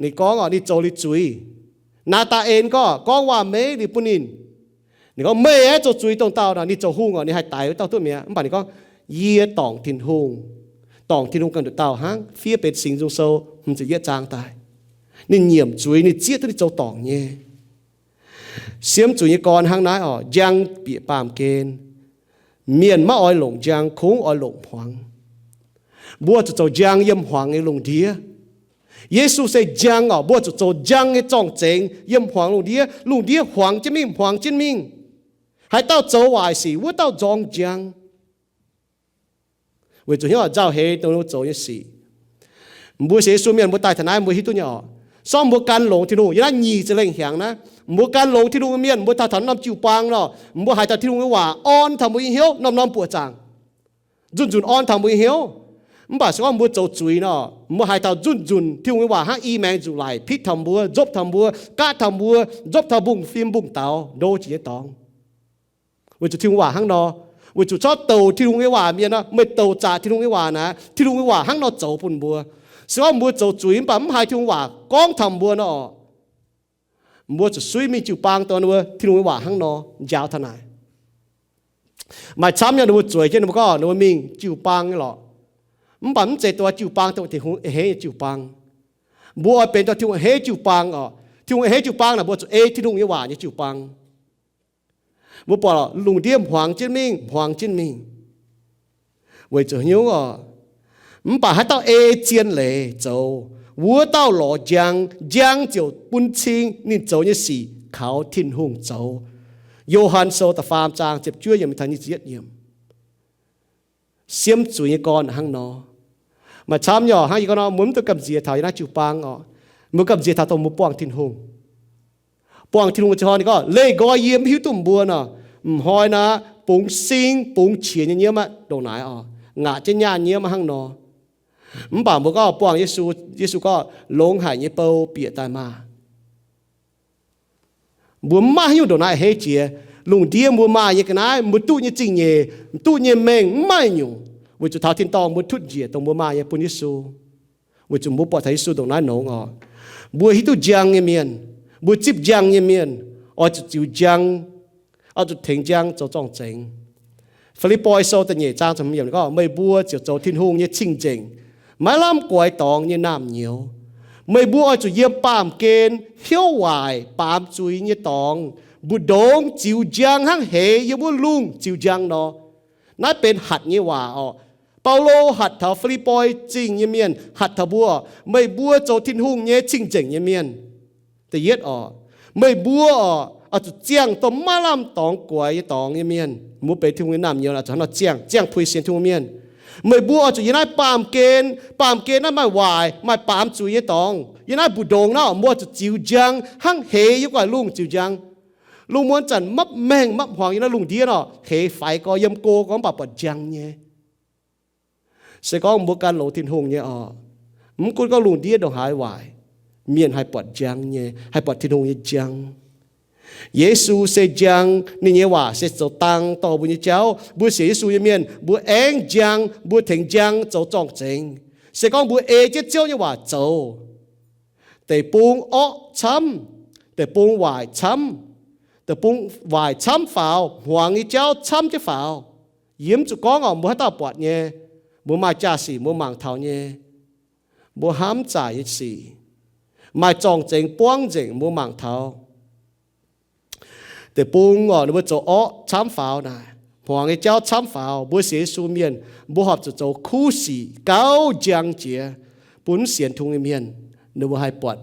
Ninh gorngv orqc, ninh zoux liuz zuiz. Naa^taa^en gorngv, gorngv waac-meiv liuz bun ninh. Ninh gorngv, meih aeqv, zoux zuiz dongh dauh nor. Ninh zoux hungh orqc, ninh haih daix wuov dauh duqv mi'aqv. Mv baac ninh gorngv, yie dorngc Tin-Hungh, dorngc Tin-Hungh ganh nduqc dauh hnangv. Fiev benx Singx Nzung Sou hmz ziepc yietv zaang daaih. Ninh nyiemc zuiz, ninh zieqv duqv ninh zoux dorngc nyei. Siemv zuiz nyei gorn hnangv naaiv orqc, njang bieqc baamh gen. Mienh maiv oix longc njang, kungx oix longc hmuangx. Mbuo zuqc zoux njang yiem hmuangx nyei lungh ndiev. Yesu se njang orqc, mbuo zuqc zoux njang nyei zorng-zengx yiem hmuangx lungh ndiev. Lungh ndiev hmuangx jienv mingh, hmuangx jienv mingh. Haaix dauh zoux waaic sic, wuov dauh nzorng njang. Weic zuqc hnyouv nzauh heix dongh mbuo zoux nyei sic. Mbuo sienx Yesu mienh mbuo daaih taux naaiv mbuo hiuv duqv nyei orqc. Sorng mbuo gan longx Tin-Hungh yiem naaiv nyic ziepc lengh hnyangx naaiv, mbuo gan longx Tin-Hungh nyei mienh mbuo daaih taux norm jiu-baang nor, mbuo haiz taux Tin-Hungh nyei waac orn taux mbuo nyei hnyouv norm-norm buoqc zaangc, nzunc-nzunc orn taux mbuo nyei hnyouv. Mv baac se gorngv mbuo zoux zuiz nor, mbuo haiz taux nzunc-nzunc Tin-Hungh nyei waac hnangv i maengx nzuqc laic pitv taux mbuo, nzopv taux mbuo, gaatv taux mbuo, nzopv taux mbungv fim mbungv daux, ndo jiex nyei dorngx. Weic zuqc Tin-Hungh waac hnangv nor, weic zuqc corc douc Tin-Hungh nyei waac mienh nor, meih douc zaqc Tin-Hungh nyei waac naaic, Tin-Hungh nyei waac hnangv nor zoux bun mbuo. Se gorngv mbuo zoux zuiz mv baac mv haiz Tin-Hungh waac gorngv taux mbuo nor, mbuo zuqc suiv mingh jiu-baang dongh wuov Tin-Hungh nyei waac hnangv nor njaaux taux naaic. Maaih camv nyei ninh mbuo zueiz jienv ninh mbuo gorngv ninh mbuo mingh jiu-baang nyei lorqc. Mv baac mv zeiz dongh jiu-baang dongh Tin-Hungh a'hneiv nyei jiu-baang. Mbuo oix benx dongh Tin-Hungh a'hneiv jiu-baang orqc. Tin-Hungh a'hneiv jiu-baang naaic mbuo zuqc ei Tin-Hungh nyei waac nyei jiu-baang. Mbuo buatc lungh ndiev hmuangx jienv mingh, hmuangx jienv mingh. Weic zuqc hnyouv orqc, mv baac haaix dauh ei zien leiz zoux, wuov dauh lorz njang, njang ziouc bun cing ninh zoux nyei sic kaux Tin-Hungh zoux. Yo^han Sou da'faam zaang ziepc juov yiemc taux nyic ziepc yietv yiemc. Siemv zuiz nyei gorn hnangv nor. Maaih camv nyei orqc, hnangv yie gorngv nor, mbuo mv dungx gamh nziex taux yiem naaiv jiu-baang orqc. Mbuo gamh nziex taux dongh mbuo buangh Tin-Hungh. Buangh Tin-Hungh ziangh hoc ninh gorngv, leih nqoi yie mv hiuv duqv mbuo nor, m'hnoi naaic bungx sing bungx qiex nyei nyiemv aqv, ndongc naaiv oc, ngaatc jienv nyaanh nyiemv hnangv nor. Mv baac mbuo gorngv buangh Yesu, Yesu gorngv, longx haic nyei bou bieqc daaih maah! Mbuo mv maaih haaix nyungc ndongc naaiv hei jiex. Lungh ndiev mbuo maaih nyei ga'naaiv, mbuo duqv nyei zingh nyeic, duqv nyei mengh mv maaih nyungc, weic zuqc taux tin-dorngh mbuo tutv njiec dongh mbuo maaih nyei bun Yesu. Weic zuqc mbuo buatc taux Yesu ndongc naaiv nongx oc. Mbuo hiuv duqv njang nyei mienh, mbuo zipv njang nyei mienh, oix zuqc ziux njang, oix zuqc tengx njang zoux zorng-zengx. Fi^lipv^poi Sou da'nyeic zaang ziepc hmz yiemc gorngv, meih mbuo ziouc zoux Tin-Hungh nyei cing-nzengc, maiv lamh guaix dorngx nyei naamh nyouz. Meih mbuo oix zuqc yiem baamh gen hnyouv waaic baamz zuiz nyei dorngx mbu'ndongx ziux njang hnangv heix yiem wuov lungh ziux njang nor. Naaiv benx hatc nyei waac oc. Baulo hatc taux Fi^lipv^poi Zingh nyei mienh, hatc taux mbuo, meih mbuo zoux Tin-Hungh nyei cing-nzengc nyei mienh. Da'yietv oc, meih mbuo oc, oix zuqc ziangh dongh maiv lamh dorngx guaix nyei dorngx nyei mienh. Mbuo benx Tin-Hungh nyei naamh nyouz oix zuqc hnangv nor ziangh, ziangh puix sienx Tin-Hungh mienh. Meih mbuo oix zuqc yiem naaiv baamh gen, baamh gen naaiv maaih waaic, maaih baamz zuiz nyei dorngx, yiem naaiv mbu'ndongx naaiv oc, mbuo oix zuqc ziux njang hnangv heix yiem gu'nguaaic lungh ziux njang. Lungh muonz zanc mapv maengh mapv hmuangx yiem naaiv lungh ndiev nor, heix faix gorx, yiem go gorx, mv baac buatc njang nyei. Se gorngv mbuo gan longx Tin-Hungh nyei oc, mv gunv gorngv lungh ndiev ndongc haaix waaic, mienh haih buatc njang nyei, haih buatc Tin-Hungh nyei njang. Yesu se njang, ninh nyei waac se zoux dang dorh mbuo nyei jauv. Mbuo sienx Yesu nyei mienh, mbuo aengv njang, mbuo tengx njang zoux zorng-zengx. Se gorngv mbuo ei jienv Ziouv nyei waac zoux, deic-bung orqv camv, deic-bung waaic camv, deic-bung waaic camv faaux, hmuangx nyei jauv camv jienv faaux. Yie mv zuqc gorngv oc, mbuo haaix dauh buatc nyei, mbuo maaih jaa-sic mbuo mangc taux nyei, mbuo hnamv zaaic nyei sic, maaih zorng-zengx buangv nzengc mbuo mangc taux. Deic-bung oc, ninh mbuo zoux orqv camv faaux naaic, hmuangx nyei jauv camv faaux, mbuo sienx Yesu mienh, mbuo horpc zuqc zoux kuv sic gauh njang jiex, bun mv sienx Tin-Hungh nyei mienh ninh mbuo haih buatc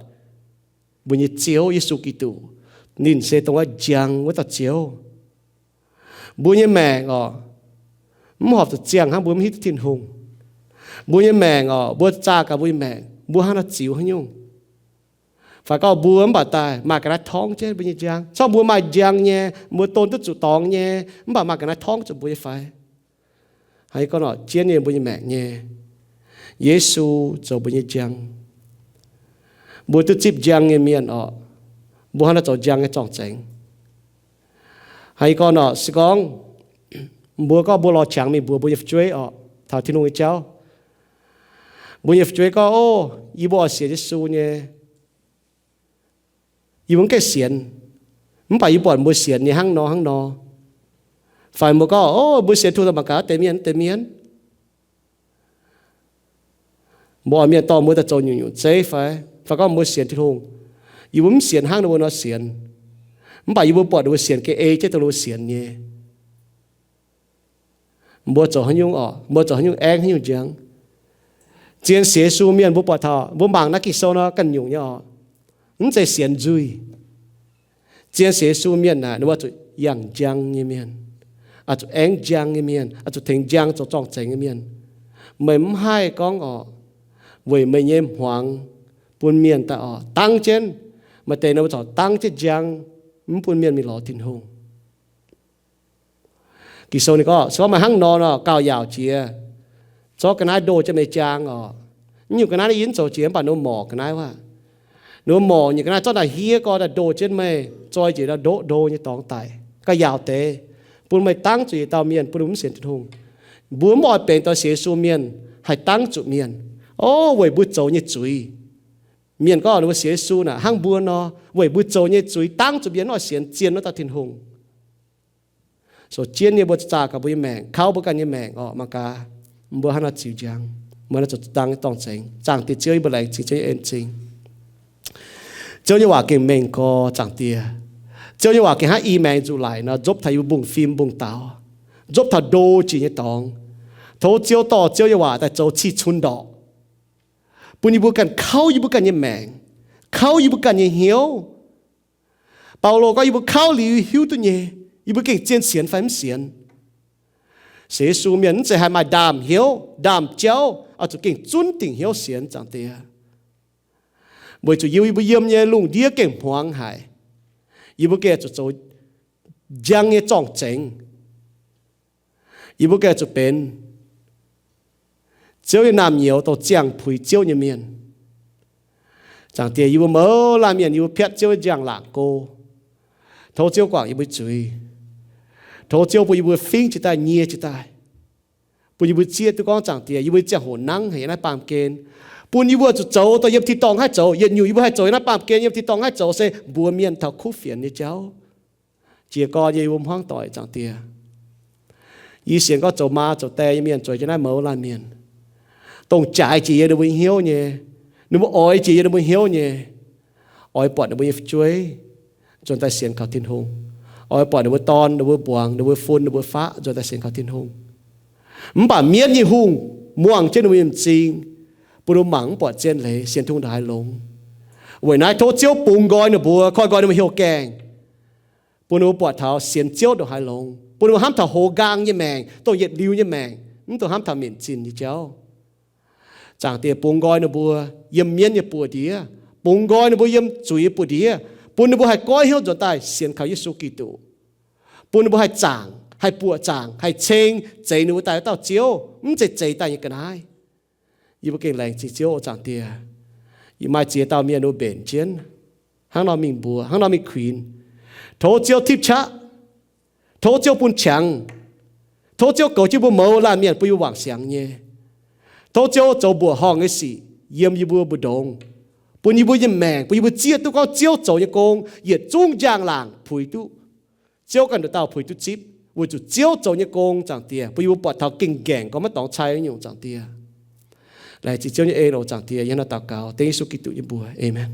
mbuo nyei Ziouv Yesu Giduc, ninh se dongh wuov njang wuov dauh Ziouv. Mbuo nyei maengc oc, mv horpc zuqc ziangh hnangv mbuo mv hiuv duqv Tin-Hungh. Mbuo nyei maengc oc, mbuo zaah gaax mbuo nyei maengc, mbuo hnangv nor ziux haaix nyungc? Fai gorngv mbuo mv baac daaih maaih ga'naaiv torngv jienv mbuo nyei njang. Corc mbuo maaih njang nyei, mbuo don duqv zuqc dorngx nyei, mv baac maaih ga'naaiv torngv zuqc mbuo nyei fai? Haaix gorngv nor, jienv nyei mbuo nyei maengc nyei, Yesu zoux mbuo nyei njang. Mbuo duqv zipv njang nyei mienh oc, mbuo hnangv nor zoux njang nyei zorng-zengx. Haaix gorngv nor, se gorngv mbuo gorngv mbuo lorz qangx mingh mbuox mbuo nyei fu'jueiv oc, taux Tin-Hungh nyei jauv, mbuo nyei fu'jueiv gorngv, Ov, yie mbuo oix sienx Yesu nyei. Yie mbuo mv gaengh sienx, mv baac yie buatc mbuo sienx nyei hnangv nor hnangv nor. Fai mbuo gorngv, Ov, mbuo sienx Tin-Hungh daaih mangc gaax wuov deix mienh, wuov deix mienh. Mbuo oix mienh dorh mbuo daaih zoux nyungc-nyungc zeiv fai? Fai gorngv mbuo sienx Tin-Hungh, yie mbuo mv sienx hnangv ninh mbuo nor sienx, mv baac yie mbuo buatc ninh mbuo sienx ga'ei jienv dongh ninh mbuo sienx nyei. Mbuo zoux haaix nyungc oc? Mbuo zoux haaix nyungc aengv haaix nyungc njang? Zien sienx Yesu mienh mbuo buatc taux, mbuo mangc naaiv Ging-Sou nor ganh nyungc nyei oc. Mv zeiz sienx nzuih. Zien sienx Yesu mienh naaic, ninh mbuo zuqc yangh njang nyei mienh, oix zuqc aengv njang nyei mienh, oix zuqc tengx njang zoux zorng-zengx nyei mienh. Meih mv haih gorngv oc, weic meih nyei hmuangx bun mienh daaih oc, dangv jienv. Maaih deix ninh mbuo corc dangv jienv njang, mv bun mienh mingh lorz Tin-Hungh. Ging-Sou ninh gorngv, se gorngv meih hnangv nor nor, gauh yaauc jiex, zorqv ga'naaiv ndoh jienv meih nyei jaang oc. Nyungc ga'naaiv naaiv yie mv zoux jiex, mv baac ninh mbuo morc ga'naaiv wuov, ninh mbuo morc nyei ga'naaiv zorqv naaic hiev gorx daaih ndoh jienv meih, zoi njiec ndau ndoqv ndo nyei dorngx daic, gauh yaauc deix, bun meih dangv zuqc yietc dauh mienh, bun ninh mbuo mv sienx Tin-Hungh. Mbuo mv oix benx dorh sienx Yesu mienh haih dangv zuqc mienh. Ov, weic mbuo zoux nyei zuiz. Mienh gorngv ninh mbuo sienx Yesu naaic hnangv mbuo nor, weic mbuo zoux nyei zuiz dangv zuqc mienh mv oix sienx zien wuov dauh Tin-Hungh. So jienv nyei mbuo zaah gaax mbuo nyei maengc, kauv mbuo ganh nyei maengc oc, mangc gaax mbuo hnangv nor ziux njang, mbuo hnangv nor zoux dangv nyei zorng-zengx. Zaangc Diex Ziouv, yie mbuo laengz zingh Ziouv nyei en-zingh. Ziouv nyei waac gengh mengh gorx, Zaangc Diex. Ziouv nyei waac gengh hnangv i maengx nzuqc laic nor, nzopv taux yie mbuo mbungv-fim mbungv-daaux, nzopv taux ndo jiex nyei dorngx. Tov Ziouv dorh Ziouv nyei waac daaih zoux cih cun ndorqc, bun yie mbuo ganh kauv yie mbuo ganh nyei maengc, kauv yie mbuo ganh nyei hnyouv. Baulo gorngv, yie mbuo kauv liuz hiuv duqv nyei, yie mbuo gengh zien sienx fai mv sienx. Sienx Yesu mienh mv zeiz haih maaih ndaamv-hnyouv ndaamv-jauv, oix zuqc gengh zunv dingc hnyouv sienx, Zaangc Diex. Weic zuqc yie mbuo yiem nyei lungh ndiev gengh hmuangx haic. Yie mbuo gengh zuqc zoux njang nyei zorng-zengx. Yie mbuo gengh zuqc benx Ziouv nyei naamh nyouz dongh ziangh puix Ziouv nyei mienh. Zaangc Diex, yie mbuo mouz laanh mienh yie mbuo piatv Ziouv nyei njang-laangc go. Tov Ziouv guangc yie mbuo zuiz. Tov Ziouv bun yie mbuo fingv jiez daaih, nyie jiez daaih, bun yie mbuo zieqv duqv gorngv, Zaangc Diex, yie mbuo nyei ziangh hoc nangv haic yiem naaiv baamh gen, bun yie mbuo zuqc zoux dongh yiem tin-dorngh haih zoux. Yietc nyungc yie mbuo haih zoux yiem naaiv baamh gen, yiem tin-dorngh haih zoux se mbuox mienh taux kuv fienx nyei jauv. Jiez gorn nyei yie mbuo hmuangv doic, Zaangc Diex. Yie sienx gorngv zoux maa zoux die nyei mienh zueiz jienv naaiv mouz laanh mienh, dongh jaaix jiex yiem ninh mbuo nyei hnyouv nyei, ninh mbuo oix jiex yiem ninh mbuo hnyouv nyei, oix buatc ninh mbuo nyei fu'jueiv nzuonx daaih sienx kaux Tin-Hungh, oix buatc ninh mbuo dorn, ninh mbuo mbuangz, ninh mbuo fun, ninh mbuo faqv nzuonx daaih sienx kaux Tin-Hungh. Mv baac mienv nyei hungh muangh jienv ninh mbuo nyei m'zing, bun ninh mbuo mangc mv buatc zien leiz, sienx Tin-Hungh ndongc haaix longx. Weic naaiv tov Ziouv bungx nqoi ninh mbuo, koi nqoi ninh mbuo hnyouv gaengh, bun ninh mbuo buatc taux sienx Ziouv ndongc haaix longx, bun ninh mbuo hnamv taux hoz nqaang nyei maengc, dongh yietc liuz nyei maengc, mv dungx hnamv taux minc zinh nyei jauv. Zaangc Diex, bungx nqoi ninh mbuo yiem mienv nyei buoz-ndiev, bungx nqoi ninh mbuo yiem zuiz nyei buoz-ndiev, bun ninh mbuo haih goiv hnyouv nzuonx daaih sienx kaux Yesu Giduc, bun ninh mbuo haih zaangc, haih buoqc zaangc, haih ceng zeix ninh mbuo daaih wuov dauh Ziouv, mv zeiz zeix daaih nyei ga'naaiv. Yie mbuo gengh laengz zingh Ziouv oc, Zaangc Diex. Yie maaih ziex dauh mienh ninh mbuo mbenc jienv hnangv nor mingh mbuox, hnangv nor mingh kuinx. Tov Ziouv tipv qaqv. Tov Ziouv bun qangx. Tov Ziouv goux jienv mbuo mouz laanh mienh bun yie mbuo wangc siangx nyei. Tov Ziouv zoux mbuoqc horngh nyei sic yiem yie mbuo mbu'ndongx, bun yie mbuo nyei maengc, bun yie mbuo zieqv duqv gorngv Ziouv zoux nyei gong yietc zungv njang-laangc puix duqv. Ziouv ganh nduqc dauh puix duqv zipv weic zuqc Ziouv zoux nyei gong, Zaangc Diex, bun yie mbuo buatc taux gengh nqaengc gorngv maiv dorngx cai nyungc, Zaangc Diex. Laengz zingh Ziouv nyei en oc, Zaangc Diex. Yie hnangv naaiv daux gaux dengv Yesu Giduc nyei mbuox. Aamen.